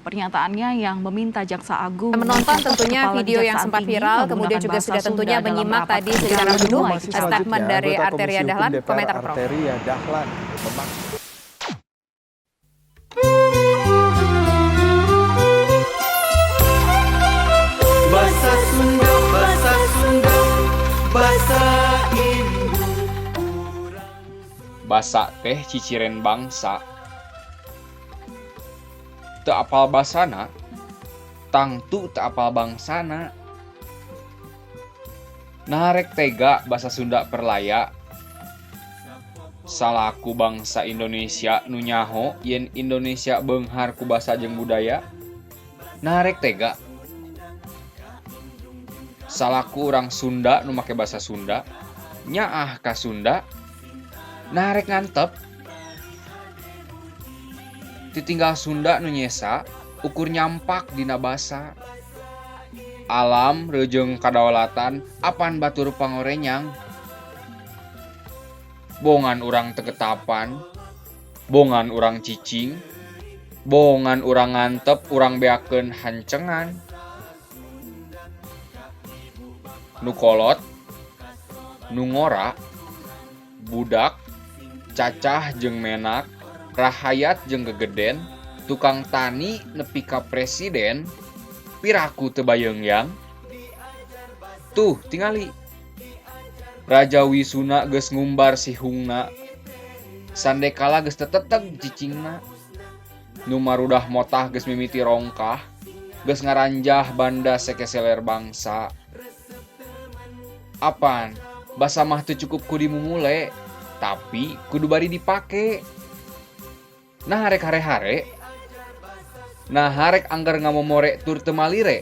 Pernyataannya yang meminta Jaksa Agung Menonton mencopot tentunya Kepala video yang Kejaksaan sempat Tinggi viral, kemudian menggunakan juga bahasa sudah tentunya Sunda dalam menyimak rapat tadi kerja secara penuh menuai Informasi statement selanjutnya, dari anggota Arteria Komisi Hukum Dahlan. DPR Komentar Prof. Arteria Dahlan memaksa Bahasa Sunda, bahasa Sunda, bahasa Indo. Basa teh ciciren bangsa. Teu apal basana, tangtu teu apal bangsana. Naha rek tega basa Sunda perlaya? Salaku bangsa Indonesia nu nyaho yen Indonesia beunghar ku basa jeung budaya, naha rek tega? Salaku urang Sunda nu make basa Sunda, nyaah ka Sunda, naha rek ngantep? Titinggal Sunda nu nyesa, ukur nyampak dina basa. Alam rejeung kadaulatan apan batur pangorenyang. Bongan urang teu ketapan, bongan urang cicing, bongan urang ngantep urang beakeun hancengan. Nu kolot, nu ngora, budak, cacah jeung menak, rahayat jeung gegeden, tukang tani nepi ka presiden, piraku teu bayeungyang. Tuh tingali. Raja Wisuna geus ngumbar sihungna. Sandekala geus teteteg cicingna. Nu marudah motah geus mimiti rongkah, geus ngaranjah banda sekeseler bangsa. Apan, basa mah teu cukup ku dimumule, tapi kudu bari dipake. Nah rek hare-hare, nah harek anggar ngamomore tur teu malire.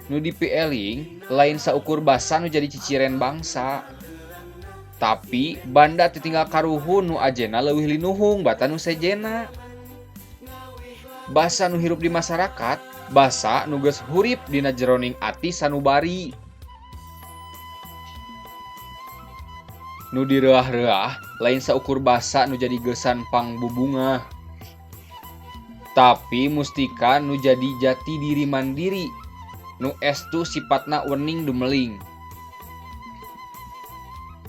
Nu dipieling lain saukur basa nu jadi ciciren bangsa. Tapi banda titinggal karuhun nu ajena leuwih linuhung bata nu sejena. Basa nu hirup di masyarakat, basa nu geus hurip dina jeroning ati sanubari. Nu direuah-reuah lain saukur basa nu jadi geusan pangbubungah. Tapi mustika nu jadi jati diri mandiri, nu estu sifatna wening dumeling.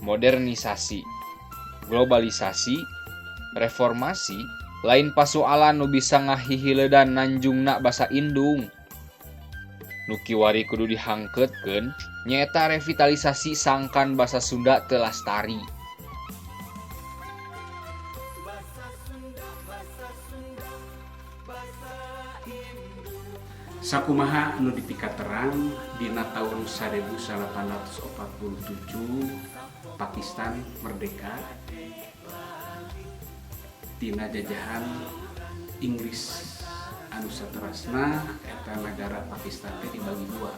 Modernisasi, globalisasi, reformasi lain pasoalan nu bisa ngahihileudan nanjungna basa indung. Nu kiwari kudu dihangkeutkeun nyaeta revitalisasi sangkan basa Sunda teu lastari. Sakumaha anu dipikaterang dina taun 1847 Pakistan merdeka tina jajahan Inggris anu saterasna eta nagara Pakistan teh dibagi dua,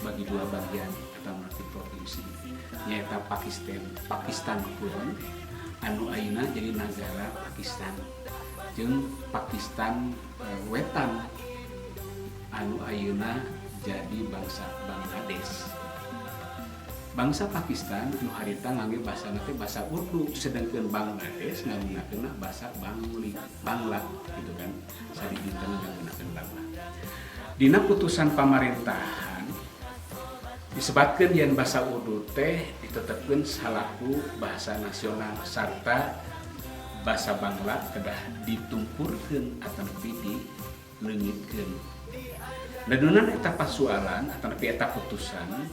bagi dua bagian atau berarti provinsi nyaeta Pakistan Kulon anu ayeuna jadi nagara Pakistan jeung Pakistan Wetan anu ayeuna jadi bangsa Bangladesh. Bangsa Pakistan nu harita ngangge basana teh basa Urdu, sedangkan Bangladesh ngagunakeunna basa Bangla gitu kan. Sadidinten ngagunakeun Bangla. Dina putusan pamarentahan disebatkeun yen basa Urdu teh ditetepkeun salaku bahasa nasional sarta basa Bangla kedah ditungkurkeun ataupun dileungitkeun. Nedunan eta pasualan ataupun eta putusan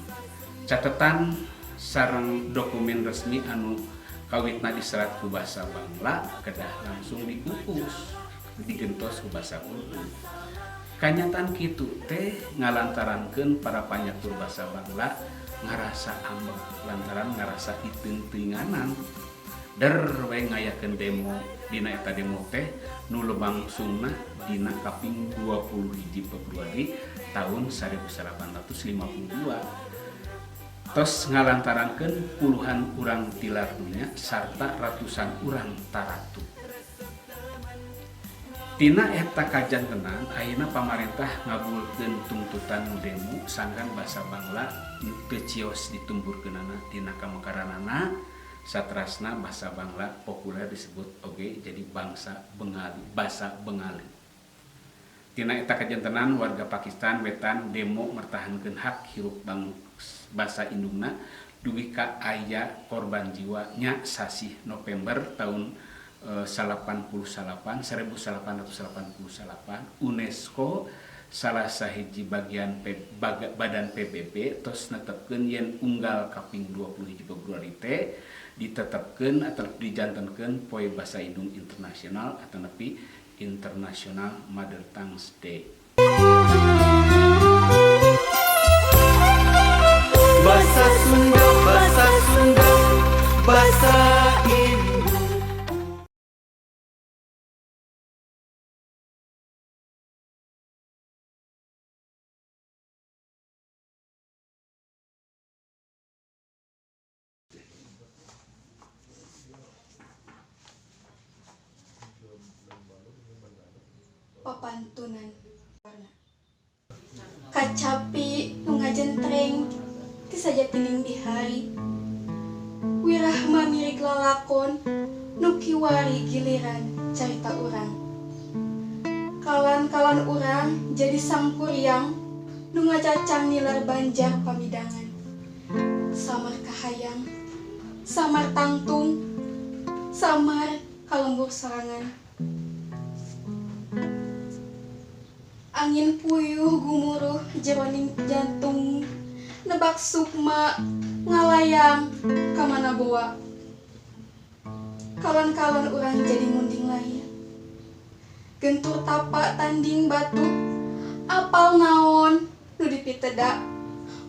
catatan sareng dokumen resmi anu kawitna diserat ku basa Bangla kedah langsung diupus digentos ku basa Urdu. Kanyataan kitu teh ngalantarankeun para panyatur basa Bangla ngarasa ambek lantaran ngarasa diteungteunganan. Der we ngayakeun demo dina eta demo teh nu lumangsungna dina kaping 20 Februari tahun 1852. Tos ngalantarankeun puluhan urang tilar dunya sarta ratusan urang taratu. Tina eta kajantenan ayeuna pamarentah ngabulkeun tuntutan nu demo sangkan basa Bangla teu cios ditumburkeunana tina kamekaranana Satrasna basa Bangla populer disebut oge jadi bangsa Bengali, basa Bengali. Tina eta kajantenan warga Pakistan Wetan demo mertahankeun hak hirup basa indungna dugi ka aya korban jiwa nya sasih November tahun 88 1888 UNESCO salah sahiji bagian badan PBB tos netepkeun yen unggal kaping 21 Februari teh ditetepkeun atau dijantenkeun Poe Basa Indung Internasional atau nepi International Mother Tongues Day. Bahasa Sunda, bahasa Sunda, bahasa Indonesia. Papantunan kacapi nu ngajentreng ti sajatining bihari wirahma mirik lalakon nu kiwari giliran carita urang kalan-kalan urang jadi sangkuriang nu ngacacang nilar banjar pamidangan samar kahayang samar tangtung samar kalembur sorangan. Angin puyuh gumuruh jeroning jantung nebak sukma ngalayang kamana boa. Kalon-kalon urang jadi munding lain. Gentur tapak tanding batu apal naon nu dipiteda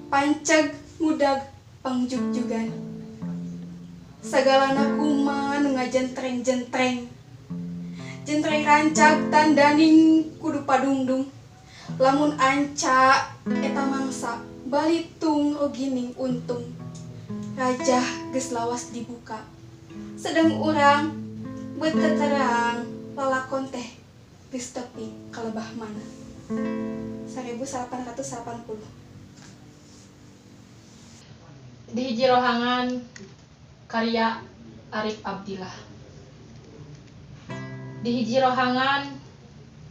panceg ngudag pangjugjugan. Sagalana kuma nu ngajentreng-jentreng. Jentreng rancak tandaning kudu padungdung. Lamun anca eta mangsa balitung rugining untung. Rajah geus lawas dibuka. Sedeng urang beteterang lalakon teh geus tepi kalebah mana. 1880. Di hiji rohangan karya Arif Abdillah. Di hiji rohangan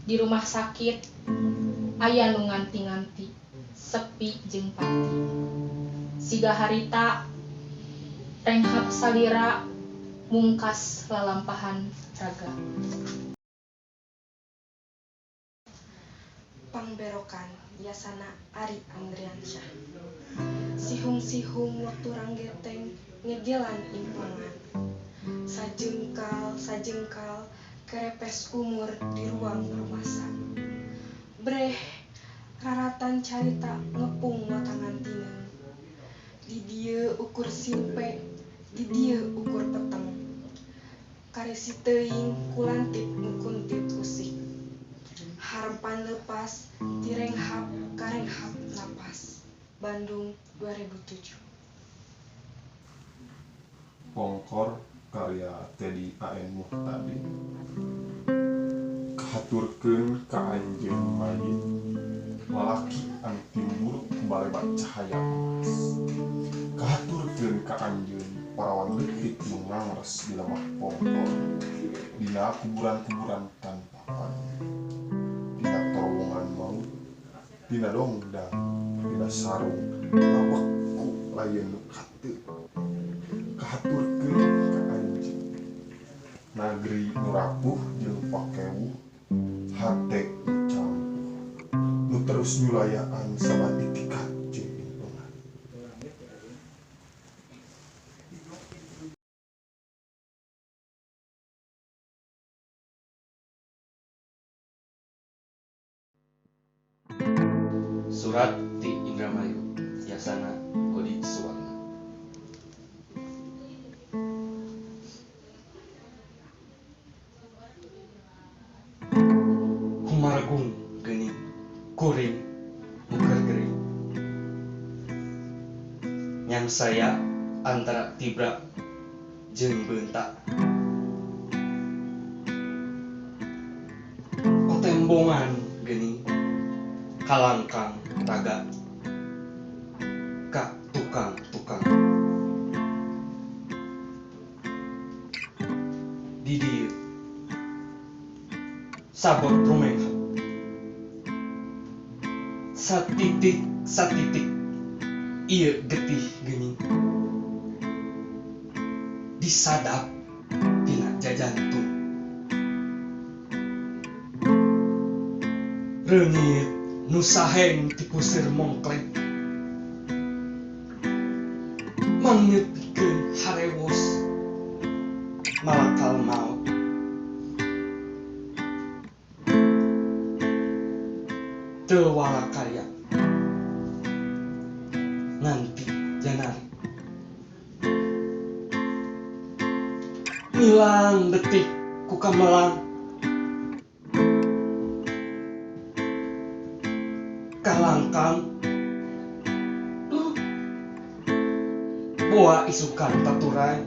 di rumah sakit aya nu nganti-nganti sepi jeung pati siga harita renghap salira mungkas lalampahan raga. Pangberokan yasana Ari Andriansyah. Sihung-sihung waktu ranggeteng ngegelan impangan. Sajengkal sajengkal kerepes umur di ruang rumasa. Breh raratan carita ngepung watangan tineng. Di dieu ukur simpe, di dieu ukur peteng. Karesi teuing kulantip ngukuntit usik. Harempan lepas tirenghap karenghap napas. Bandung 2007. Pongkor karya Teddy A.N. Muhtadi. Kahaturkeun ka anjeun mayit lalaki anu timur balebat cahaya emas. Kahaturkeun ka anjeun parawan leutik nu ngangres di lemah pongkor dina kuburan-kuburan tanpa papan, dina terowongan maut, dina dongdang, dina sarung ngabekku lain nu kateu. Kahaturkeun ka anjeun nagri nu rapuh jeung pakewuh, hate nu campuh nu terus nyulayaan saban itikat jeung impengan. Surat ti Indramayu yasana Kodi Suwarna. Humaragung geuning kuring muker gering. Nyangsaya antara tibra jeung beunta. Kotembongan geuning kalangkang raga ka tukang-tukang. Di dieu sabot rumenghat satitik satitik ieu getih geuning disadap tina jajantung reungit nu saheng ti kusir mongklek mangnepikeun harewos malakal maot. Teu walakaya nganti janari milang detik ku kamelang kalangkang boa isukan taturai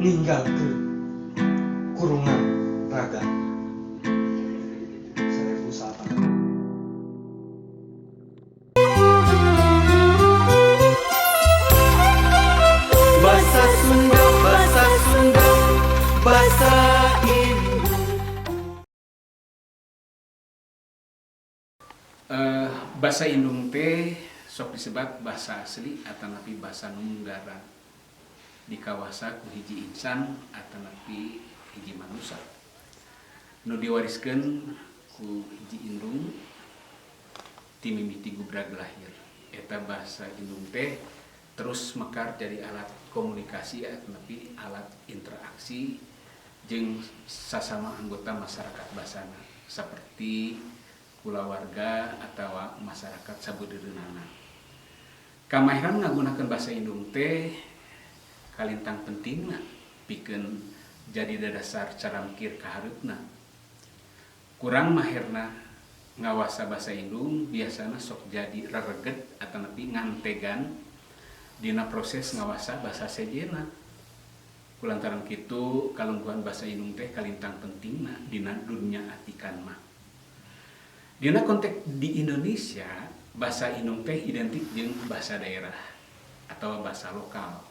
ninggalkeun kurungan raga. 1008. Bahasa Sunda, bahasa Sunda, bahasa Indung. Bahasa Indung teh sok disebat bahasa asli atanapi bahasa nunggaran dikawasa ku hiji insan atanapi hiji manusia nu diwariskeun ku hiji indung ti mimiti gubrag lahir. Eta bahasa indung teh terus mekar jadi alat komunikasi atanapi alat interaksi jeung sasama anggota masyarakat basana seperti kulawarga atau masyarakat sabudeureunana. Kamahiran ngagunakeun bahasa indung teh kalintang pentingna pikeun jadi dasar cara mikir kahareupna. Kurang maherna ngawasa bahasa indung biasana sok jadi rereget atanapi ngantegan dina proses ngawasa bahasa sejenna. Kulantaran kitu kalungguhan bahasa indung teh kalintang pentingna dina dunya atikan mah. Dina konteks di Indonesia, bahasa indung teh identik jeung bahasa daerah atau bahasa lokal.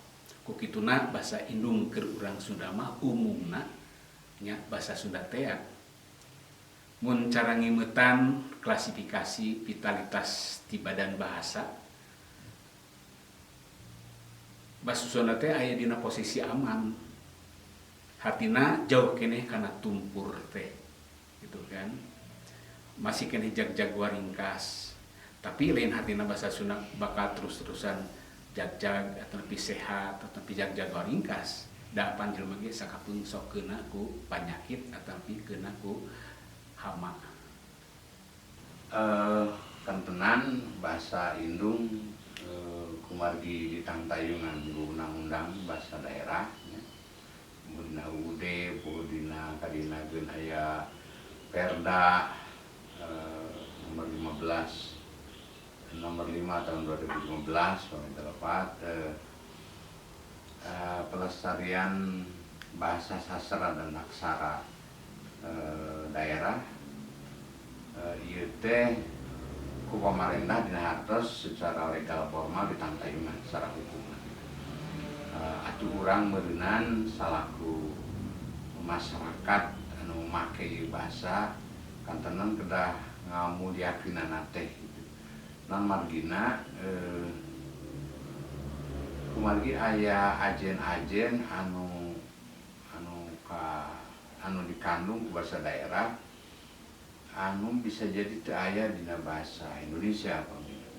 Ku kituna bahasa indung keur urang Sunda mah umumna nya bahasa Sunda tea. Mun cara ngimetan klasifikasi vitalitas di badan bahasa, bahasa Sunda teh aya dina posisi aman. Hartina jauh keneh kana tumpur teh, gitu kan. Masih keneh jag-jag waringkas. Tapi lain hartina bahasa Sunda bakal terus-terusan jag-jag atau lebih sehat atau lebih jag-jag waringkas. Da apan jelema ge sakapeung sok keuna ku panyakit atau lebih keuna ku hama. Kantenan bahasa indung kumargi ditangtayungan ku undang-undang bahasa daerah nya. Dina UUD, dina kadinakeun aya Perda nomor 15 nomor 5 tahun 2015 pemerintah lepat pelestarian bahasa sastra dan aksara daerah ieu teh ku pamarentah dina hartos secara legal formal ditangtayungan secara hukum. Atuh urang meureunan salaku masyarakat anu make ieu bahasa kantenan kedah ngamuliakeunana teh gitu. Nan margina kumargi aya ajen-ajen anu anu ka anu dikandung ku bahasa daerah anu bisa jadi teu aya dina bahasa Indonesia pamina.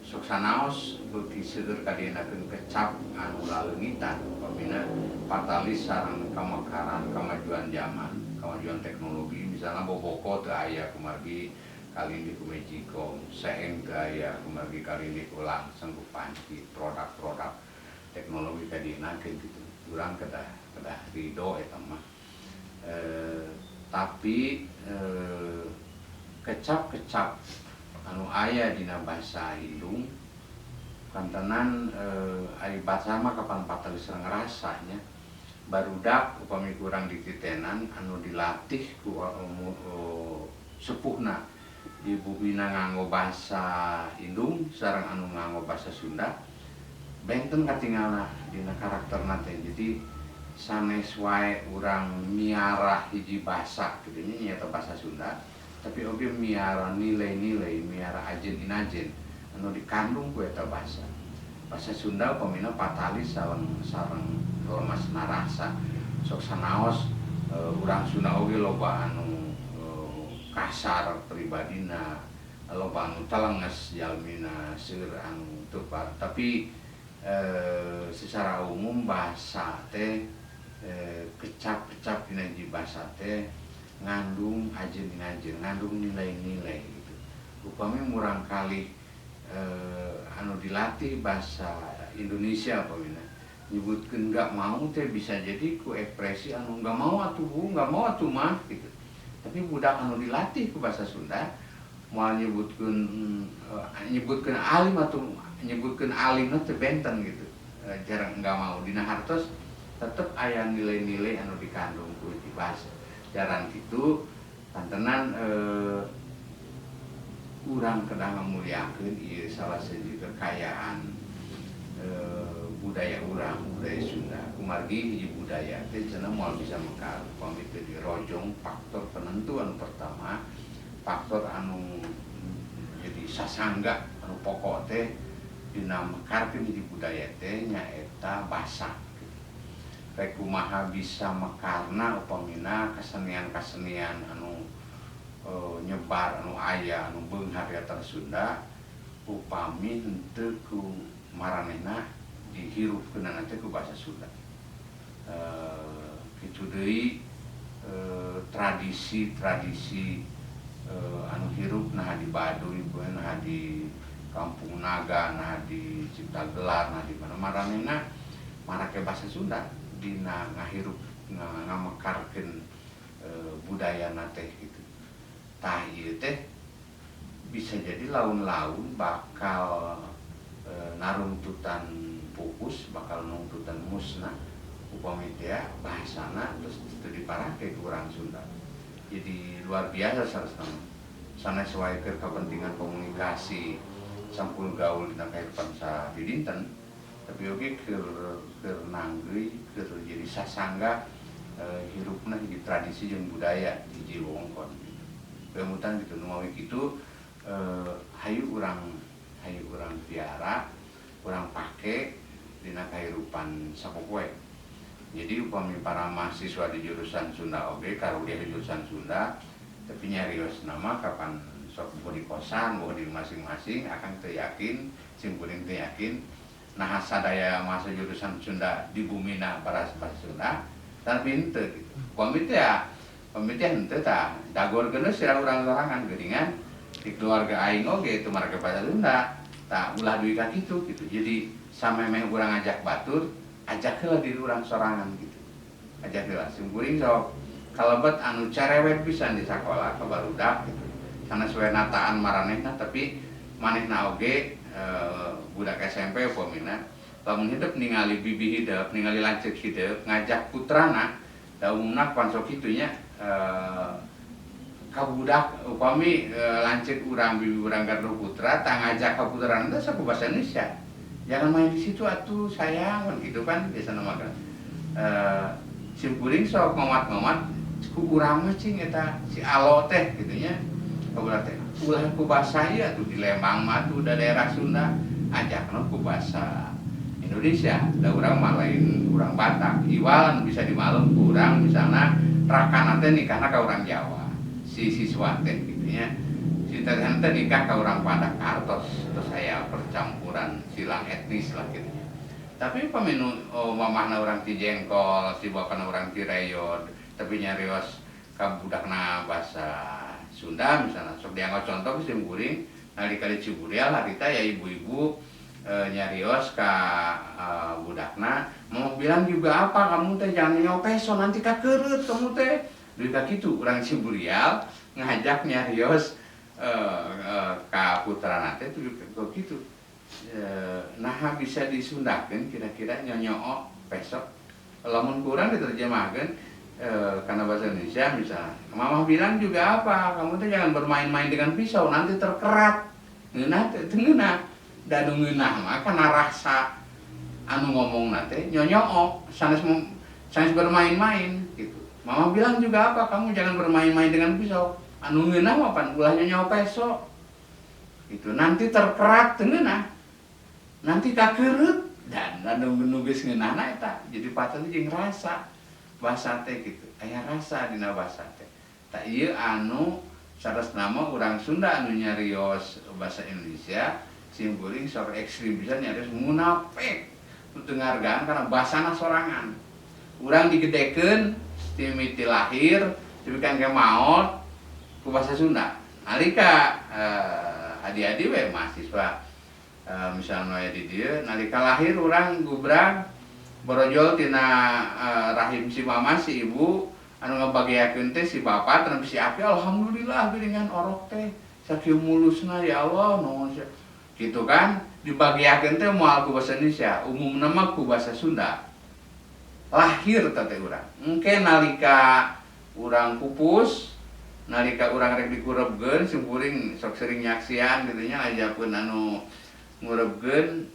Sok sanaos beuki seueur kadienakeun kecap anu laleungitan pamina patalis sareng kamekaran kamajuan zaman, kamajuan teknologi misalnya boboko teu aya kumargi kalindih ku Magicom, seeng teu aya kumargi kalindih ku langseng ku panci, produk-produk teknologi kadienakeun gitu. Urang kedah kedah ridho eta mah. Tapi kecap-kecap anu aya dina bahasa indung kantenan ari basa mah kapan patalis ngerasa nya barudak upami kurang dititenan anu dilatih ku sepuhna di bumina nganggo bahasa indung sareng anu nganggo bahasa Sunda Benten katingalna dina karakterna teh. Jadi sanes wae urang miara hiji basa kitu nya, nyaeta basa Sunda, tapi oge miara nilai-nilai, miara ajen inajen anu dikandung ku eta basa. Basa Sunda upamina patalis sareng sareng lemas narasa. Sok sanaos urang Sunda oge loba anu kasar pribadina, loba anu telenges jalmina, seueur anu teu, tapi secara umum bahasa teh kecap-kecap dina hiji basa teh ngandung ajen inajen, ngandung nilai-nilai gitu. Upami murangkalih anu dilatih bahasa Indonesia upamina nyebutkeun nggak mau teh bisa jadi ku ekspresi anu nggak mau atuh Bu, nggak mau atuh Mah gitu. Tapi budak anu dilatih ku bahasa Sunda moal nyebutkeun nyebutkeun alim atau nyebutkeun alimna teh benten gitu. Jarang nggak mau, dina hartos tetep aya nilai-nilai anu dikandung ku di bahasa. Jaran kitu pantenan urang kedah ngamuliakeun ieu salah sahiji kekayaan budaya urang, budaya Sunda. Kumargi hiji budaya teh cenah moal bisa mekar upami teu dirojong faktor penentu anu pertama, faktor anu jadi sasangga anu pokok teh dina mekarkeun hiji budaya teh nyaeta basa. Rek kumaha bisa mekarna upamina kesenian-kesenian anu nyebar, anu aya, anu beunghar di tanah Sunda upami henteu ku maranehna dihirupkeunana teh ku bahasa Sunda. Kitu deui tradisi-tradisi anu hirup nah di Baduy, nah di Kampung Naga, nah di Cipta Gelar, nah di mana maranehna marake bahasa Sunda dina ngahirup ngamekarkeun budayana teh gitu. Tah ieu teh bisa jadi laun-laun bakal narungtutan pupus, bakal nungtutan musnah upami teh bahasana terus teu diparake ku urang Sunda. Jadi luar biasa saresna. Sanes wae keur kapentingan komunikasi sampul gaul dina kahirupan sadidinten, tapi oge keur keur nanggeuy, keur jadi sasangga hirupna hiji tradisi jeung budaya hiji wewengkon gitu. Kemutan gitu nu mawi kitu hayu urang piara, urang pake dina kahirupan sapopoe. Jadi upami para mahasiswa di jurusan Sunda oge karuhun di jurusan Sunda, tapi nyarios nama kapan sok boh di kosan, boh di masing-masing akan teu yakin, sim kuring teu yakin nah sadaya mahasiswa jurusan Sunda di bumina bahasa Sunda tapi henteu gitu. Upami teh ya, upami teh henteu tah dagorkeun sirah urang sorangan geuningan di keluarga aing oge teu marake bahasa Sunda, tah ulah dugi ka kitu gitu. Jadi samemeh urang ngajak batur, ajak heula diri urang sorangan gitu. Ajak heula sim kuring sok kalebet anu cerewet pisan di sakola ka barudak gitu. Sanes we nataan maranehna tapi manehna oge budak SMP upamina lamun hidep ningali bibi hidep, ningali lanceuk hidep ngajak putrana, da umumna pan sok kitu nya ka budak upami lanceuk urang, bibi urang gaduh putra tah ngajak ka putrana teh sok ku bahasa Indonesia. Jangan main di situ atuh sayang kan gitu kan biasana mah kan. Sim kuring sok ngomat-ngomat ku urang mah cing eta si alo teh kitu nya. Ka budak teh ulah ku basa ieu atuh di Lembang mah tuh da daerah Sunda ajakna ku basa Indonesia. Da urang mah lain urang Batak, iwal bisa dimalem ku urang misalna rakana teh nikahna ka urang Jawa, si siswa teh kitu nya. Si teteh teh nikah ka urang Padang kartos, terus aya percampuran silang etnis lah kitu nya. Tapi upami nu mamahna urang Cijengkol, si bapana urang Cireyod, tapi nyarios ka budakna bahasa Sunda misalnya, sok dianggap contoh sim kuring nalika di Ciburial harita ya ibu-ibu nyarios ka budakna, mau bilang juga apa kamu teh jangan nyopeso nanti kakereut kamu teh. Dugi ka kitu urang Ciburial ngajak nyarios ka putrana teh tuh kitu. Naha bisa disundakeun kira-kira nyonyoo pesok lamun kurang diterjemahkeun karena bahasa Indonesia misalnya, mama bilang juga apa, kamu tuh jangan bermain-main dengan pisau nanti terkerat. Ngeunah teh teu ngeunah, da nu ngeunah mah kana rasa Anu ngomong teh nyonyoo, sanes sanes bermain-main gitu. Mama bilang juga apa, kamu jangan bermain-main dengan pisau. Anu ngeunah mah pan ulah nyonyoo peso. Gitu, nanti terkerat teu ngeunah. Nanti kakeureut dan anu nu geus ngeunahna eta. Jadi patut jeung rasa bahasa teh gitu. Aya rasa dina bahasa teh. Tah ieu anu saresna mah urang Sunda anu nyarios bahasa Indonesia sim kuring sok ekstrim pisan nyarios munafik. Nu teu ngahargaan kana basana sorangan. Urang digedekeun ti mimiti lahir tepi ka engke maot ku bahasa Sunda. Nalika adi-adi we mahasiswa misalnya aya di dieu, nalika lahir urang gubrag borojol tina rahim si mama, si ibu, anu ngabageakeun teh si bapak terus si aki, alhamdulillah geuningan orok teh sakieu mulusna, ya Allah nuhun gitu kan. Dibageakeun teh moal ku bahasa Indonesia, umumna mah ku bahasa Sunda lahir teh urang. Engke nalika urang pupus, nalika urang rek dikurebkeun, simkuring sok sering nyaksian kitu nya, ajakeun anu ngurebkeun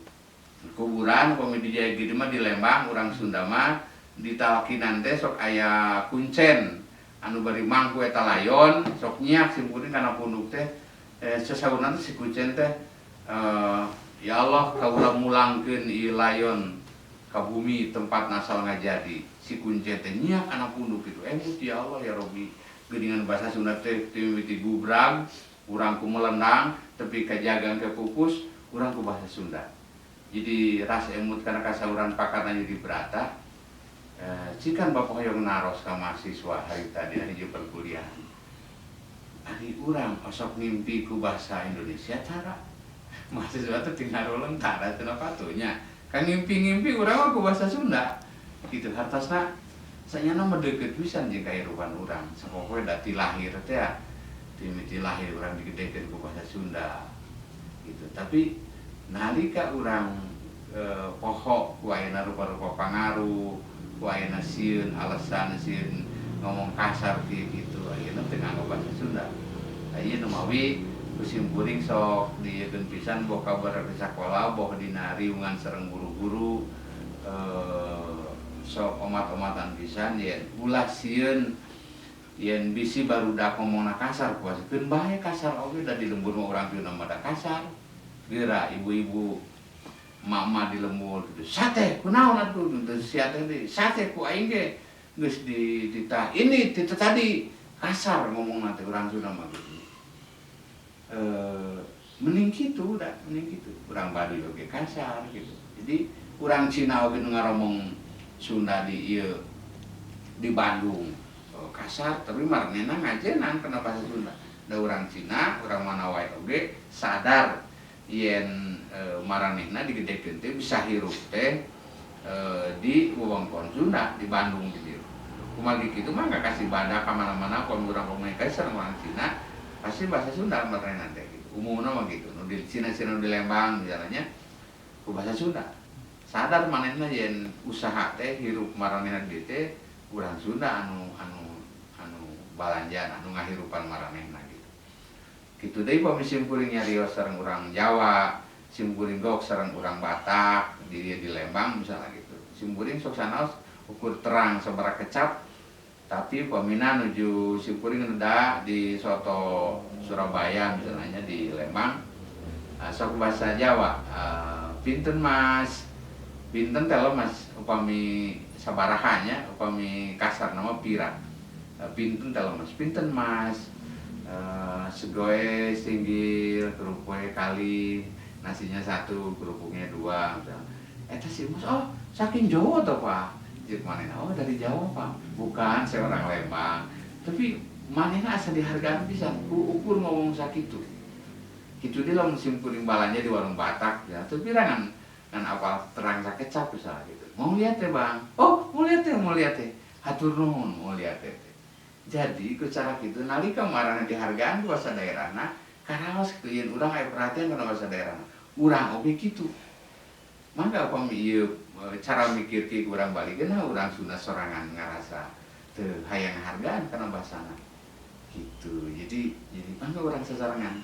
kuburan upami di Jayagiri mah di Lembang, urang Sunda mah ditalkinan teh sok aya kuncen anu bari mangku eta layon, sok nyiak simkuring kana punduk teh, sesaurna teh si kuncen teh, ya Allah kaula mulangkeun ieu layon ka bumi tempat nasal ngajadi. Si kuncen teh nyiak kana punduk kitu, emut ya Allah ya Robbi, geuningan bahasa Sunda teh ti mimiti gubrag urang ku melendang tepi ka jagang ke pupus urang ku bahasa Sunda. Jadi ras emut kana kasauran pakatna jadi berata. Cikan bapak hoyong naros ka mahasiswa harita dina hiji perkuliahan. Ari urang osok ngimpi ku bahasa Indonesia tara. Mahasiswa teh tinggal roleng tara cenah patunya. Kan ngimpi-ngimpi urang mah ku bahasa Sunda. Gitu hartosna sanyana mah deukeut pisan jeung kahirupan urang. Sapopoe da ti lahir teh ya, ti mimiti lahir urang digedekeun ku bahasa Sunda. Gitu. Tapi nalika urang poho ku ayeuna rupa-rupa pangaruh, ku ayeuna sieun alasan sieun ngomong kasar kieu kitu, ayeuna teu nganggo bahasa Sunda. Ieu nu mawi ku simkuring sok dieukeun pisan boh kabar di sakola boh dina riungan sareng guru-guru, sok omat-omatan pisan yen ulah sieun yen bisi barudak ngomongna kasar ku keun bae kasar oge, da di lembur mah urang teu mah da kasar. Geura ibu-ibu mama di lembur gitu, sate kunaon atuh teu sia teh, sate ku aing ge geus dititah ini titah tadi, kasar ngomongna teh urang Sunda mah gitu. Mending kitu da, mending kitu. Urang Baduy oge kasar gitu. Jadi urang Cina oge nu ngaromong Sunda di ieu di Bandung kasar, tapi maranehna ngajenan kana bahasa Sunda. Da urang Cina, urang mana wae oge sadar yen maranehna digedekeun teh bisa hirup teh di wewengkon Sunda di Bandung di dieu. Kumargi kitu mah kasih badak ka mana-mana kun urang komunikasi sareng urang Cina pasti bahasa Sunda maranehna teh gitu. Umumna mah gitu. Nu di Cina-Cina di Lembang misalnya ku bahasa Sunda. Sadar manehna yen usaha teh hirup maranehna di teh urang Sunda anu anu anu balanjaan anu ngahirupan maranehna gitu. Kitu deui pami simkuring nyarios sareng urang Jawa, simkuring gok sareng urang Batak di dieu di Lembang misalnya gitu. Simkuring sok sanaos ukur terang sabaraha kecap, tapi pamina nuju simkuring reda di soto Surabaya misalnya di Lembang, sok bahasa Jawa, pinten Mas, pinten teh Mas, upami sabaraha nya, upami kasar nama pira, pinten teh Mas, pinten Mas, segoe singgil, kerupuknya kali, nasinya satu, kerupuknya dua misalnya. Eta si Mas, oh saking Jawa toh Pak. Jeung manehna, oh dari Jawa Pak. Bukan, saya orang Lembang. Tapi manehna asa dihargaan pisan ku ukur ngomong sakitu. Kitu deui lamun simkuring balanja di warung Batak ya, teu pira ngan ngan apal terang sakecap misalnya gitu. Mau lihat ya Bang? Oh, mau lihat ya, mau lihat ya. Hatur nuhun, mau lihat ya. Jadi ku cara kitu nalika marana dihargaan ku bahasa daerahna, karaos kitu yen urang aya perhatian kana bahasa daerahna. Urang oge kitu. Mangga upami ieu cara mikir ki urang balikeun, urang Sunda sorangan ngarasa teu hayang hargaan kana bahasana. Gitu. Jadi mangga urang sasarengan.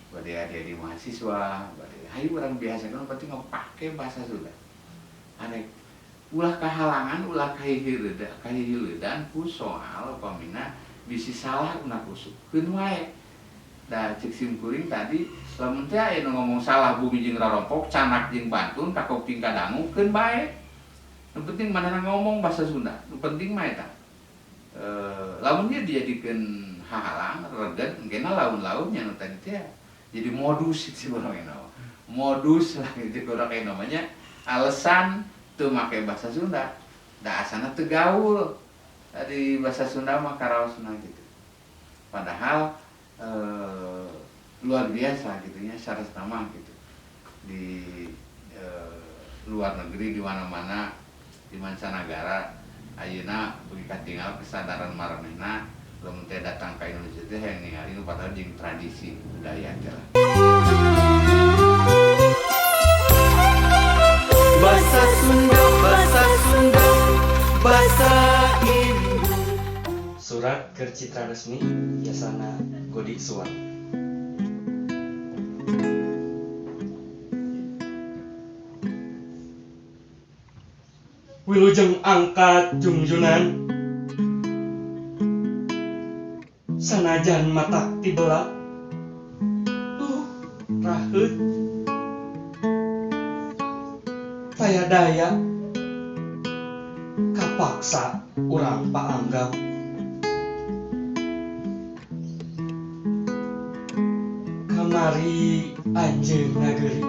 Bade adi-adi mahasiswa, bade hayu urang biasakeun penting ngapake bahasa Sunda. Arek ulah kahalangan, ulah kahihileudan ku soal upamina bisi salah una kusuk keun wae. Da cek sim kuring tadi, lamun teh aya nu ngomong salah bumi jeung rorompok, canak jeung bantun, kakoping kadangu, keun bae. Nu penting manehna ngomong bahasa Sunda, nu penting mah eta. Lamun dia dijadikeun hahalang, reget, engkena laun-launnya nu tadi teh jadi modus sih urang eta. Modus lah gitu urang eta namanya, alasan teu make bahasa Sunda. Da asana teu gaul. Tadi bahasa Sunda mah karaosna gitu. Padahal luar biasa gitu nya saresna mah gitu. Di luar negeri, di mana-mana, di mancanagara ayeuna beuki katinggal kesadaran maranehna lamun teh datang ka Indonesia teh hayang ningali nu padahal jeung tradisi budaya teh lah. Bahasa Sunda, bahasa Sunda, bahasa Ibu. Surat keur Citra Resmi Yasana Godi Suwan. Wilujeng angkat jungjunan, sanajan matak tibela, duh raheut taya daya kapaksa urang paanggap. Kamari anjeun nageri,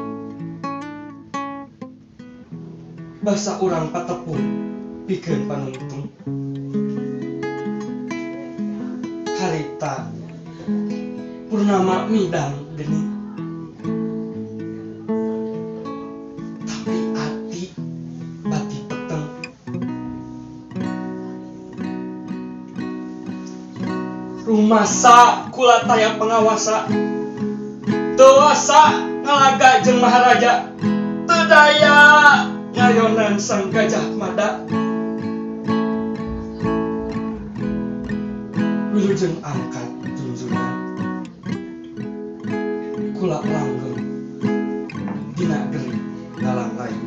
basa urang patepung pikeun panungtung. Harita purnama midang geni, tapi ati bati peteng. Rumasa kula taya pengawasa, teu wasa ngalaga jeung maharaja, teu daya ngayonan sang Gajah Mada. Wilujeng angkat junjunan, kula langgeng dina geri ngalang layu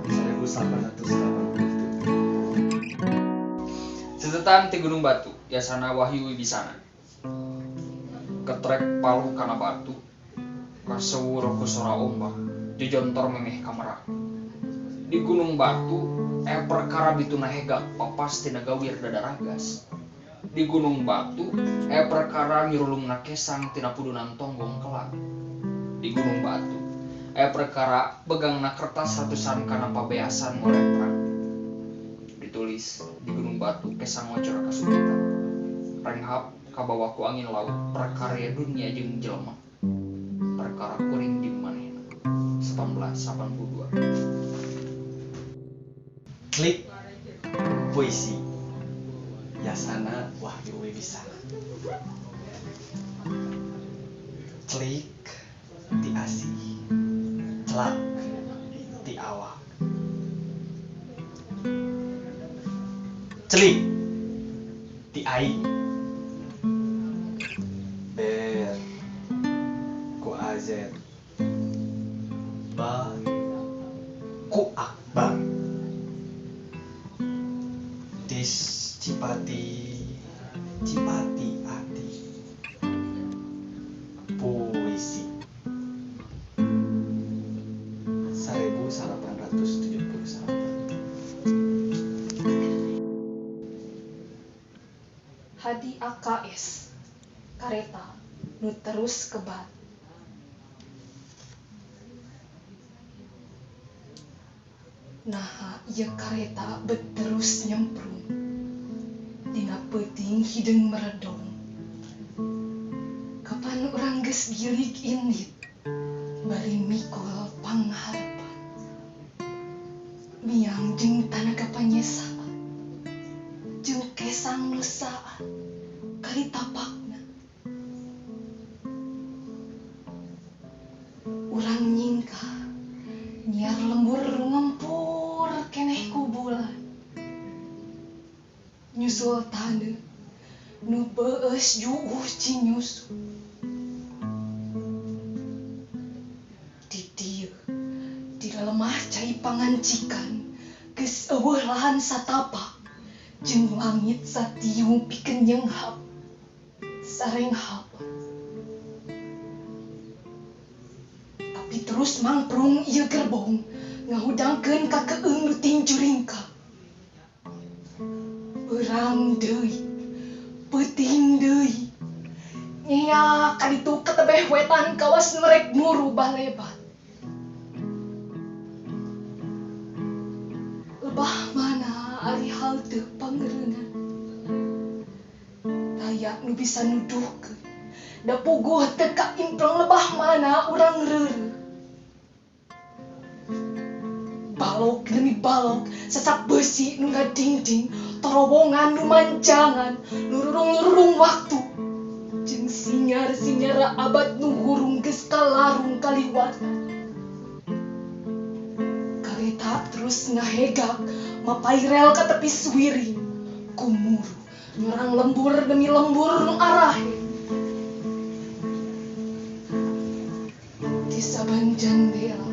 1887. Catetan ti Gunung Batu, Yasana Wahyu Wibisana. Ketrek paluh kana batu, kasewur ku sora ombak, jejontor memeh ka merak. Di Gunung Batu, aya perkara bituna hegak papas tina gawir dadaragas. Di Gunung Batu, aya perkara nyurulungna kesang tina pudunan tonggong kelak. Di Gunung Batu, aya perkara begangna kertas ratusan kana pabeasan ngoleprak. Ditulis di Gunung Batu kesang ngocor kasugitan. Renghap kabawa ku angin laut perkarya dunia jeung jelema. Perkara kuring di manehna. 1882. Klik puisi Yasana Wahyu Wibisana. Klik ti asih, celak ti awak. Celik ti aing, ber ku azet, ba ku akbar. Tis Cipati, Cipati ati. Puisi 1879. Hadi AKS kareta nu terus kebat. Naha ieu kareta bet terus nyemprung. Dina peuting hideung meredong. Kapan urang geus gilig indit bari mikul pangharepan. Miang jeung tanaga panyesaan, jeung kesang nu saat kali tapakna. Urang nyingkah nyiar lembur ngempur keneh ku bulan. Nyusul taneuh nu beueus juuh cinyusu. Di dieu di lemah cai Pangancikan geus euweuh lahan satapak jeung langit satiung pikeun nyenghap sarenghap. Tapi terus mangprung ieu gerbong ngahudangkeun ka keung nu tinjuringka. Beurang deui, peuting deui. Nya kaditu katebeh wetan kawas nu rek muru balebat. Lebah mana ari halte pangreunan. Taya nu bisa nuduhkeun. Da puguh teu kaimpleng lebah mana urang reureuh. Balok demi balok, sasak besi nu ngadingding, torowongan nu manjangan, lururung-lururung waktu. Jeung sinyar-sinyara abad nu hurung geus kalarung kaliwatan. Kareta terus ngahegak, mapai rel ka tepi suwiring. Kumuru, nyurang lembur demi lembur nu arahe. Di saban jandela,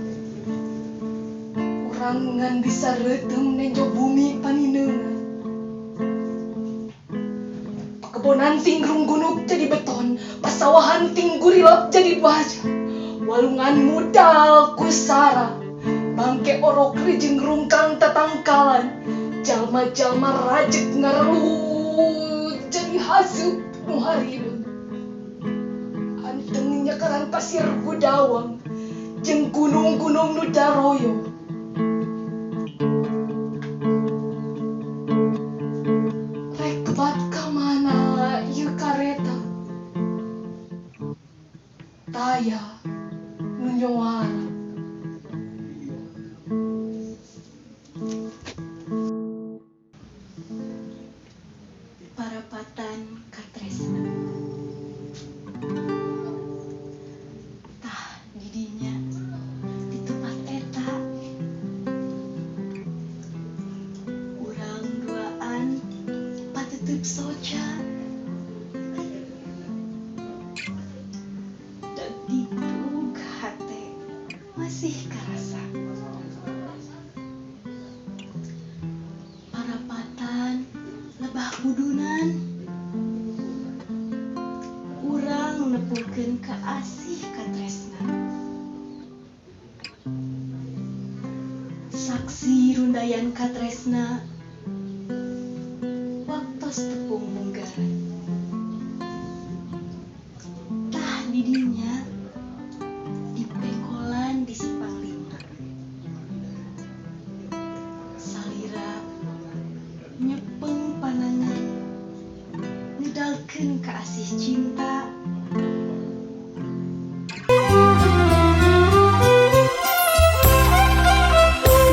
urang ngan bisa reuteum nenjo bumi panineungan. Kebonan tinggrung gunuk jadi beton, pasawahan tinggurilap jadi baja. Walungan mudal kusara, bangke orok rijeng rungkang tatangkalan. Jalma-jalma rajek ngarelu jadi haseup nu harireun. Anteng nyakaran pasir gudawang, jeung gunung-gunung nu daroyong. Rekbat ka mana ieu kareta? Taya nu nyoara. Parapatan katresna. Tah didinya di tempat eta urang duaan patetep soca. Dagdikdug hate masih karasa. Parapatan lebah budunan. Urang nepukeun ka asih katresna. Saksi rundayan katresna waktos tepung munggaran. Tah didinya dipekolan di Simpang Lima. Salira nyepeng panangan ngedalkeun ka asih cinta.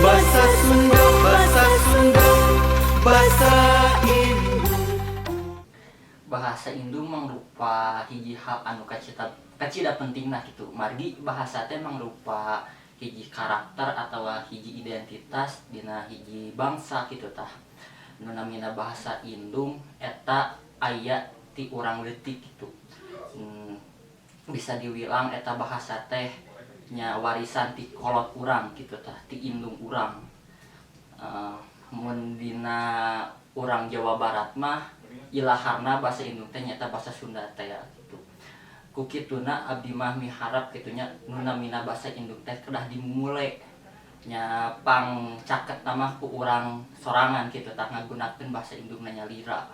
Bahasa Sunda, bahasa Sunda, bahasa Indung. Bahasa Indung mangrupa hiji hal anu kacida pentingna kitu. Margi bahasa teh mangrupa hiji karakter atawa hiji identitas dina hiji bangsa kitu tah. Nu namina bahasa Indung eta aya ti urang leutik kitu. Bisa diwilang eta bahasa teh nya warisan ti kolot urang kitu tah, ti indung urang. Mun dina urang Jawa Barat mah ilaharna bahasa Indung teh nyaeta bahasa Sunda teh ya kitu. Ku kituna abdi mah miharap kitu nya nu namina bahasa Indung teh kedah dimumule nya pang caket mah ku urang sorangan kitu tah ngagunakeun bahasa Indungna nyalira.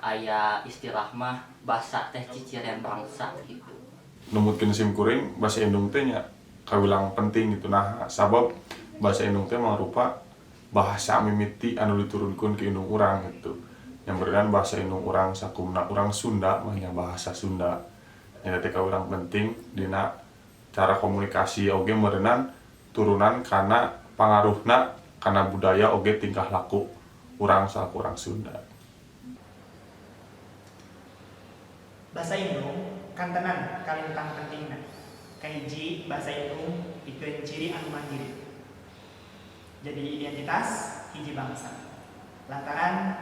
Aya istilah mah basa teh cicirian bangsa gitu. Numutkeun sim kuring bahasa Indung teh nya kawilang penting gitu. Nah, sabab bahasa Indung teh mangrupa bahasa mimiti anu diturunkeun ke indung urang gitu. Yang berenang bahasa indung urang sakumna urang Sunda mah nya bahasa Sunda. Nya teh kawilang penting dina cara komunikasi oge meureunan turunan kana pangaruhna kana budaya oge tingkah laku urang salaku urang Sunda. Bahasa Indung kantenan kalintang pentingna. Kahiji bahasa Indung pikeun ciri anu mandiri. Jadi identitas hiji bangsa. Lantaran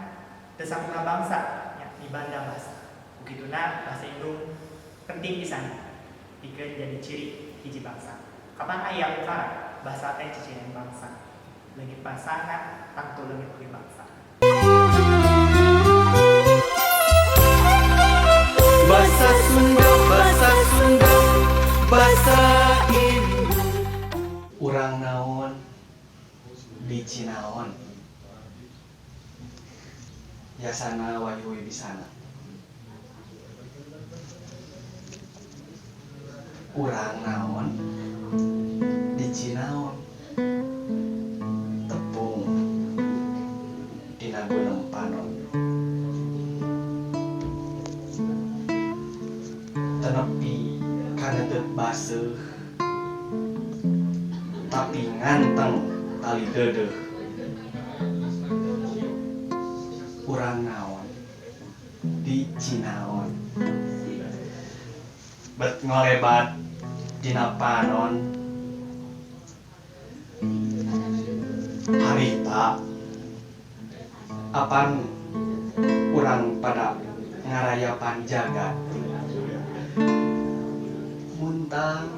teu sakumna bangsa yakni banda bahasa. Kukituna bahasa Indung penting pisan pikeun jadi ciri hiji bangsa. Kapan aya ukara Basa teh cicirian bangsa. Leungit basana tangtu leungit oge bangsa. Bahasa Sunda, bahasa Sunda, bahasa Indung. Urang naon di Cinaon, Yasana Wahyu Wibisana. Urang naon di Cinaon, tepung dina Gunung Panon, tenepi kaneuteup baseuh, tapi nganteng tali deudeuh. Urang naon di Cinaon, bet ngolebat dina panon. Harita apan urang pada ngarayapan jagat, muntang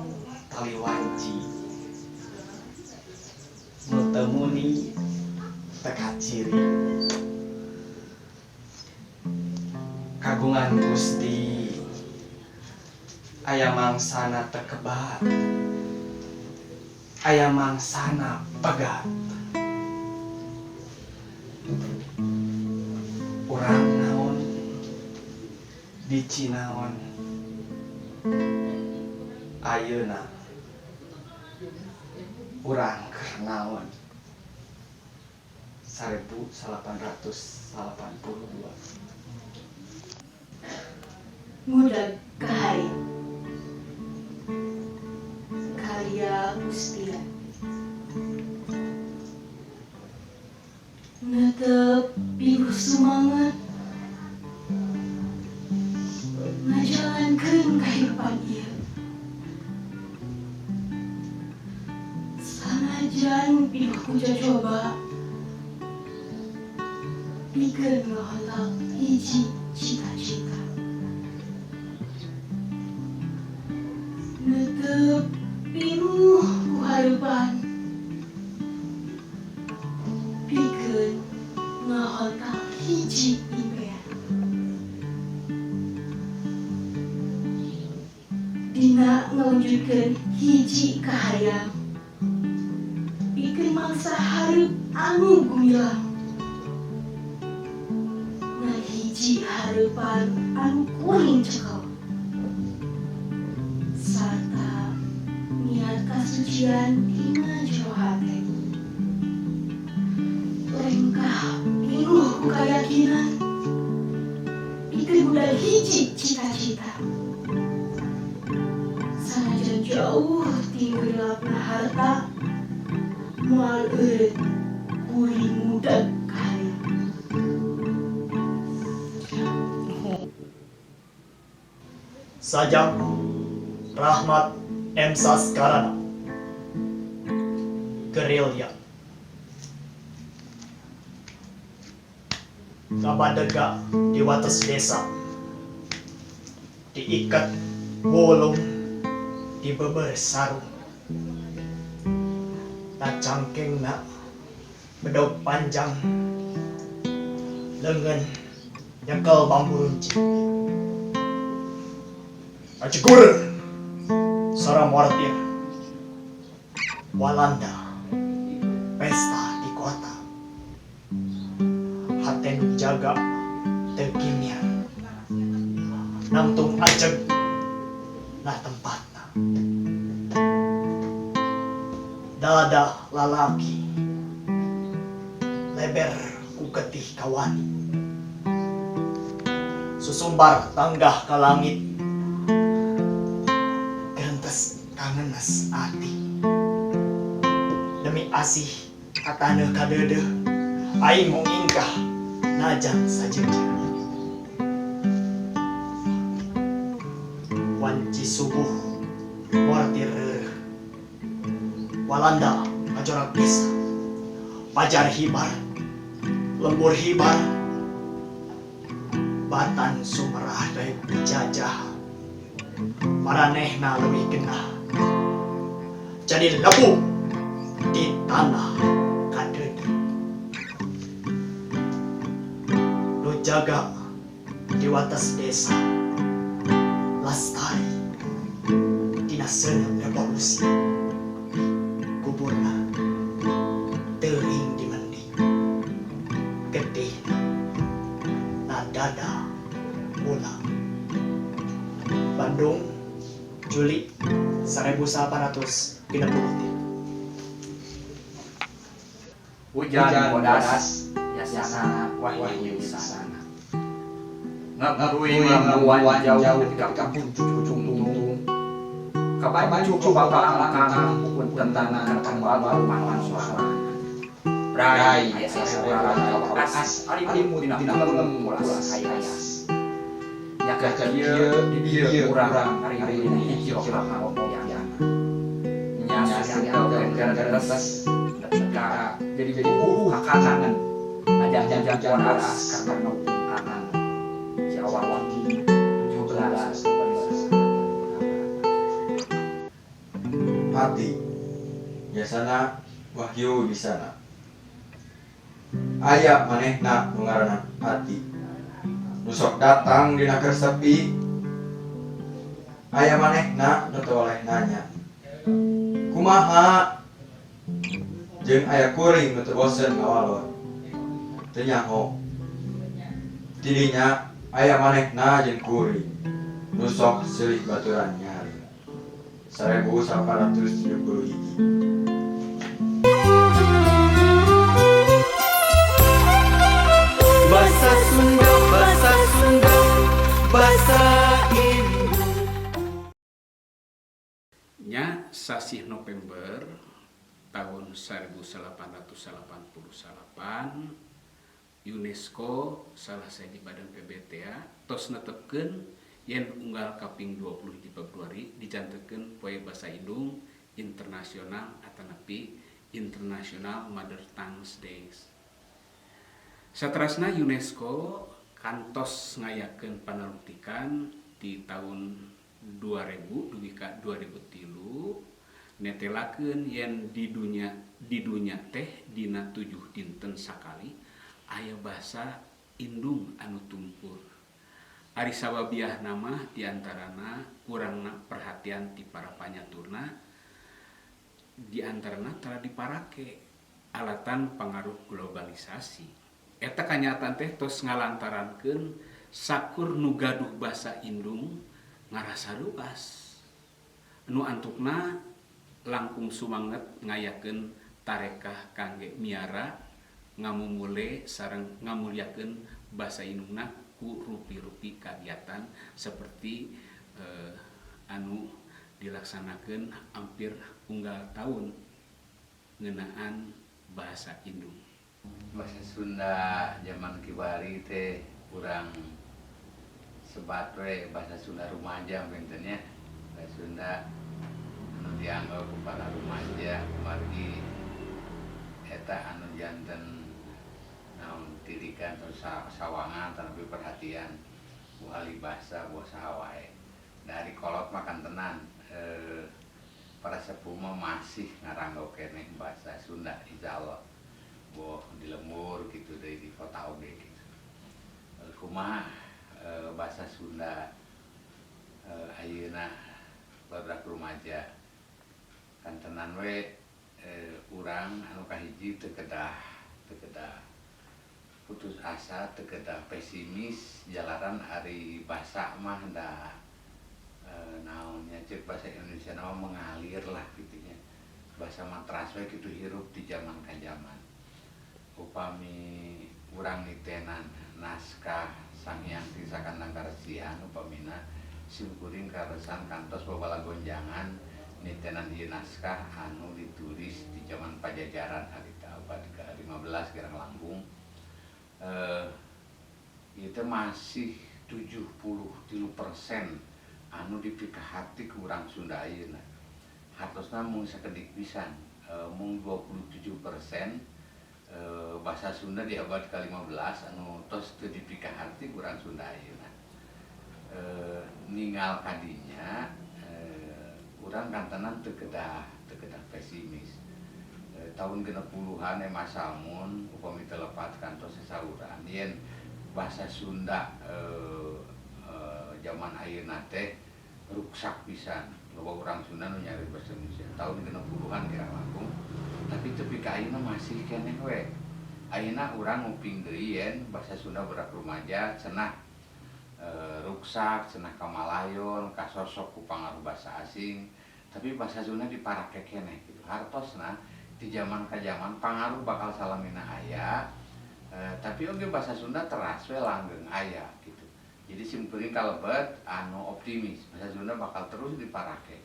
tali wanci nu teu muni teu kaciri. Kagungan Gusti aya mangsana teu kebat, aya mangsana pegat. Urang naon di Cinaon, ayeuna urang keur naon? 1882. Ngudag Kaharit, karya Gustia. Netep pinuh sumangat ngajalankeun kahirupan ieu, sanajan pinuh ku cocoba pikeun ngahontal hiji cita-cita. Netep pinuh ku hareupan pikeun ngahontal hiji impian. Dina ngawujudkeun hiji kahayang pikeun mangsa hareup anu gumilang, ngan hiji hareupan anu kuring cekel sarta niat kasucian dina jero hate. Lengkah pinuh ku kayakinan pikeun budal hiji cita-cita, sanajan jauh ti geulapna harta, moal eureut kuring ngudag kahayang. Sajak Rahmat M. Saskarana. Gerilya. Kabadega di wates desa, diikat wulung di beber sarung, tacangkengna bedog panjang, lengan nyekel bambu runcing. Ajegur sareng mortir Walanda pesta di kota, hate nu jaga teu kimia, nangtung ajeg na tempatna. Dada lalaki leber ku getih kawani, susumbar tanggah ka langit, gerentes kangenes ati. Demi asih kataneuh kadeudeuh, aing mung ingkah najan sajeujeuh. Wanci subuh mortir reureuh, Walanda ngajorak desa, pajar hibar, lembur hibar, batan sumerah daek dijajah, maranehna leuwih genah, jadi lebu Di tanah kadeudeuh nu jaga di wates desa lastari dina seuneu revolusi, kuburna teuing dimendi, getihna na dada ulang. Bandung, Juli 1863. Hujan bodas yasana wahyu sana ngabui ngambuan jauh ketika pucuk tungtung kabancu bapak pun tentangan baru makan suara Rai as alimu dina lem pulas ayas nyaka kieu di dieu urang hari ini hiji rohana nya nya ketika jadi kakangan najan waras karena kanan si awal 17. Hati biasana wahyu di sana aya manehna nu ngaranna hati nu sok datang dina keur sepi, aya manehna nu teu oleh nanya kumaha, jeung aya kuring nu teu bosen ngawalon teu nyaho. Tidinya aya manehna jeung kuring nu sok silih baturan nyari. 1871. Bahasa Sunda, bahasa Sunda, bahasa Ibu. Nya sasih November tahun 1888 UNESCO salah sahiji badan PBTA tos netepkeun yen unggal kaping 20 di Februari dijantenkeun poe Basa Indung Internasional atanapi International Mother Tongues Days. Saterasna UNESCO kantos ngayakeun panalungtikan di tahun 2000 dugi ka 2003, netelakeun yen di dunya teh dina 7 dinten sakali aya basa indung anu tumpur. Ari sababiahna mah diantarana kurangna perhatian ti para panyaturna, diantarana tara diparake alatan pangaruh globalisasi. Eta kanyataan teh tos ngalantarankeun sakur nu gaduh basa indung ngarasa luas, nu antukna langkung sumanget ngayakeun tarekah kangge miara, ngamumule sareng ngamulyakeun basa indungna ku rupi-rupi kagiatan seperti anu dilaksanakeun hampir unggal tahun ngeunaan bahasa indung. Bahasa Sunda zaman kiwari teh kurang sebat we bahasa Sunda rumaja punten nya, bahasa Sunda anu dianggap ku para rumaja kumargi eta anu janten naon tirikan atau sawangan tapi perhatian ku ahli bahasa boh saha wae. Dari kolot mah kantenan para sepuh mah masih ngaranggo keneh bahasa Sunda, insyaallah boh di lembur gitu, dari di kota oge gitu. Kumaha bahasa Sunda ayeuna barudak rumaja? Kantenan we urang anu kahiji teu kedah putus asa, teu kedah pesimis jalaran ari basa mah da naonnya ceuk bahasa Indonesia mah mengalir lah gitu nya. Bahasa mah teras we kitu hirup di zaman ka zaman. Upami urang nitenan naskah Sanghyang Tri Sakandang Karesian, upamina simkuring kaleresan kantos babalagonjangan nitenan ieu naskah anu ditulis di zaman Pajajaran harita abad ke-15 kirang langkung, ieu teh masih 73% anu dipikahati ku urang Sunda ayeuna. Hartosna mung sakedik pisan, mung 27% bahasa Sunda di abad ke-15 anu tos teu dipikahati ku urang Sunda ayeuna. Ningal kadinya urang kantenan teu kedah pesimis. Tahun 60-an Emma Salmun upami teu lepat kantos sasauran yen bahasa Sunda zaman ayeuna teh ruksak pisan, loba urang Sunda nu nyari bahasa Indonesia tahun 60-an kira langkung, tapi tepi ka ayeuna masih keneh we. Ayeuna urang nguping deui yen bahasa Sunda budak rumaja cenah ruksak, cenah kamalayon, kasosok ku pangaruh bahasa asing, tapi bahasa Sunda diparake keneh gitu. Hartosna di zaman ka zaman pangaruh bakal salamina aya, tapi oge bahasa Sunda teras we langgeng aya gitu. Jadi simkuring kalebet anu optimis bahasa Sunda bakal terus diparake.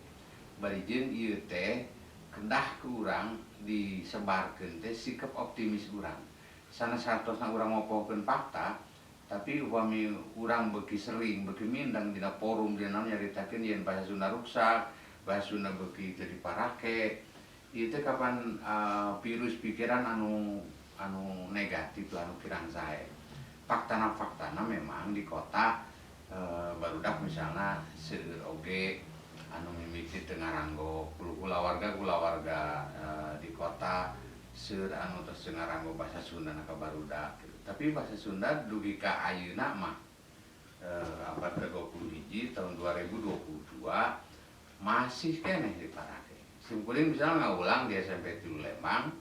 Bari jeung ieu teh kedah ku urang disebarkeun teh sikap optimis urang. Sanes hartosna urang ngopohkeun fakta, tapi upami urang beuki sering, beuki mindeng dina forum, dina naon, nyaritakeun yen bahasa Sunda ruksak, bahasa Sunda beuki teu diparake, ieu teh kapan virus pikiran anu anu negatif lah, anu kirang sae. Faktana-faktana memang di kota barudak misalna seueur oge anu mimiti teu ngaranggo, kulawarga-kulawarga di kota seueur anu tos teu ngaranggo bahasa Sunda ka barudak gitu. Tapi bahasa Sunda dugi ka ayeuna mah abad ke-21 tahun 2022 masih keneh diparake. Simkuring misalnya ngawulang di SMP 3 Lembang,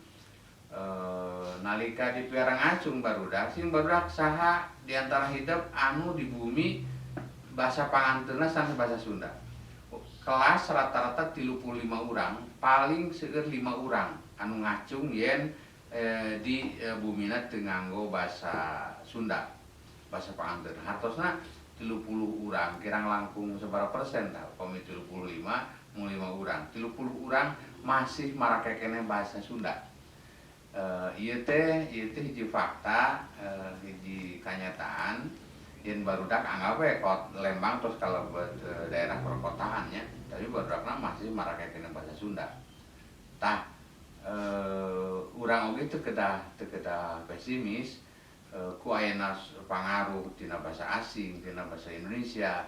nalika di piara ngacung barudak, sing barudak saha di antara hidup anu di bumi bahasa panganteurna sanes bahasa Sunda. Kelas rata-rata 35 urang, paling seueur 5 urang anu ngacung yen di bumina teu nganggo bahasa Sunda, bahasa panganteur. Hartosna 30 urang kirang langkung sabaraha persen tah? Upami 35 mung 5 urang, 30 urang masih marake keneh bahasa Sunda. Ieu teh hiji fakta, hiji kanyataan yen barudak anggap we kot Lembang tos kalebet daerah perkotaan nya, tapi barudakna masih marake keneh bahasa Sunda. Tah, urang oge teu kedah pesimis ku ayana pangaruh tina bahasa asing, tina bahasa Indonesia,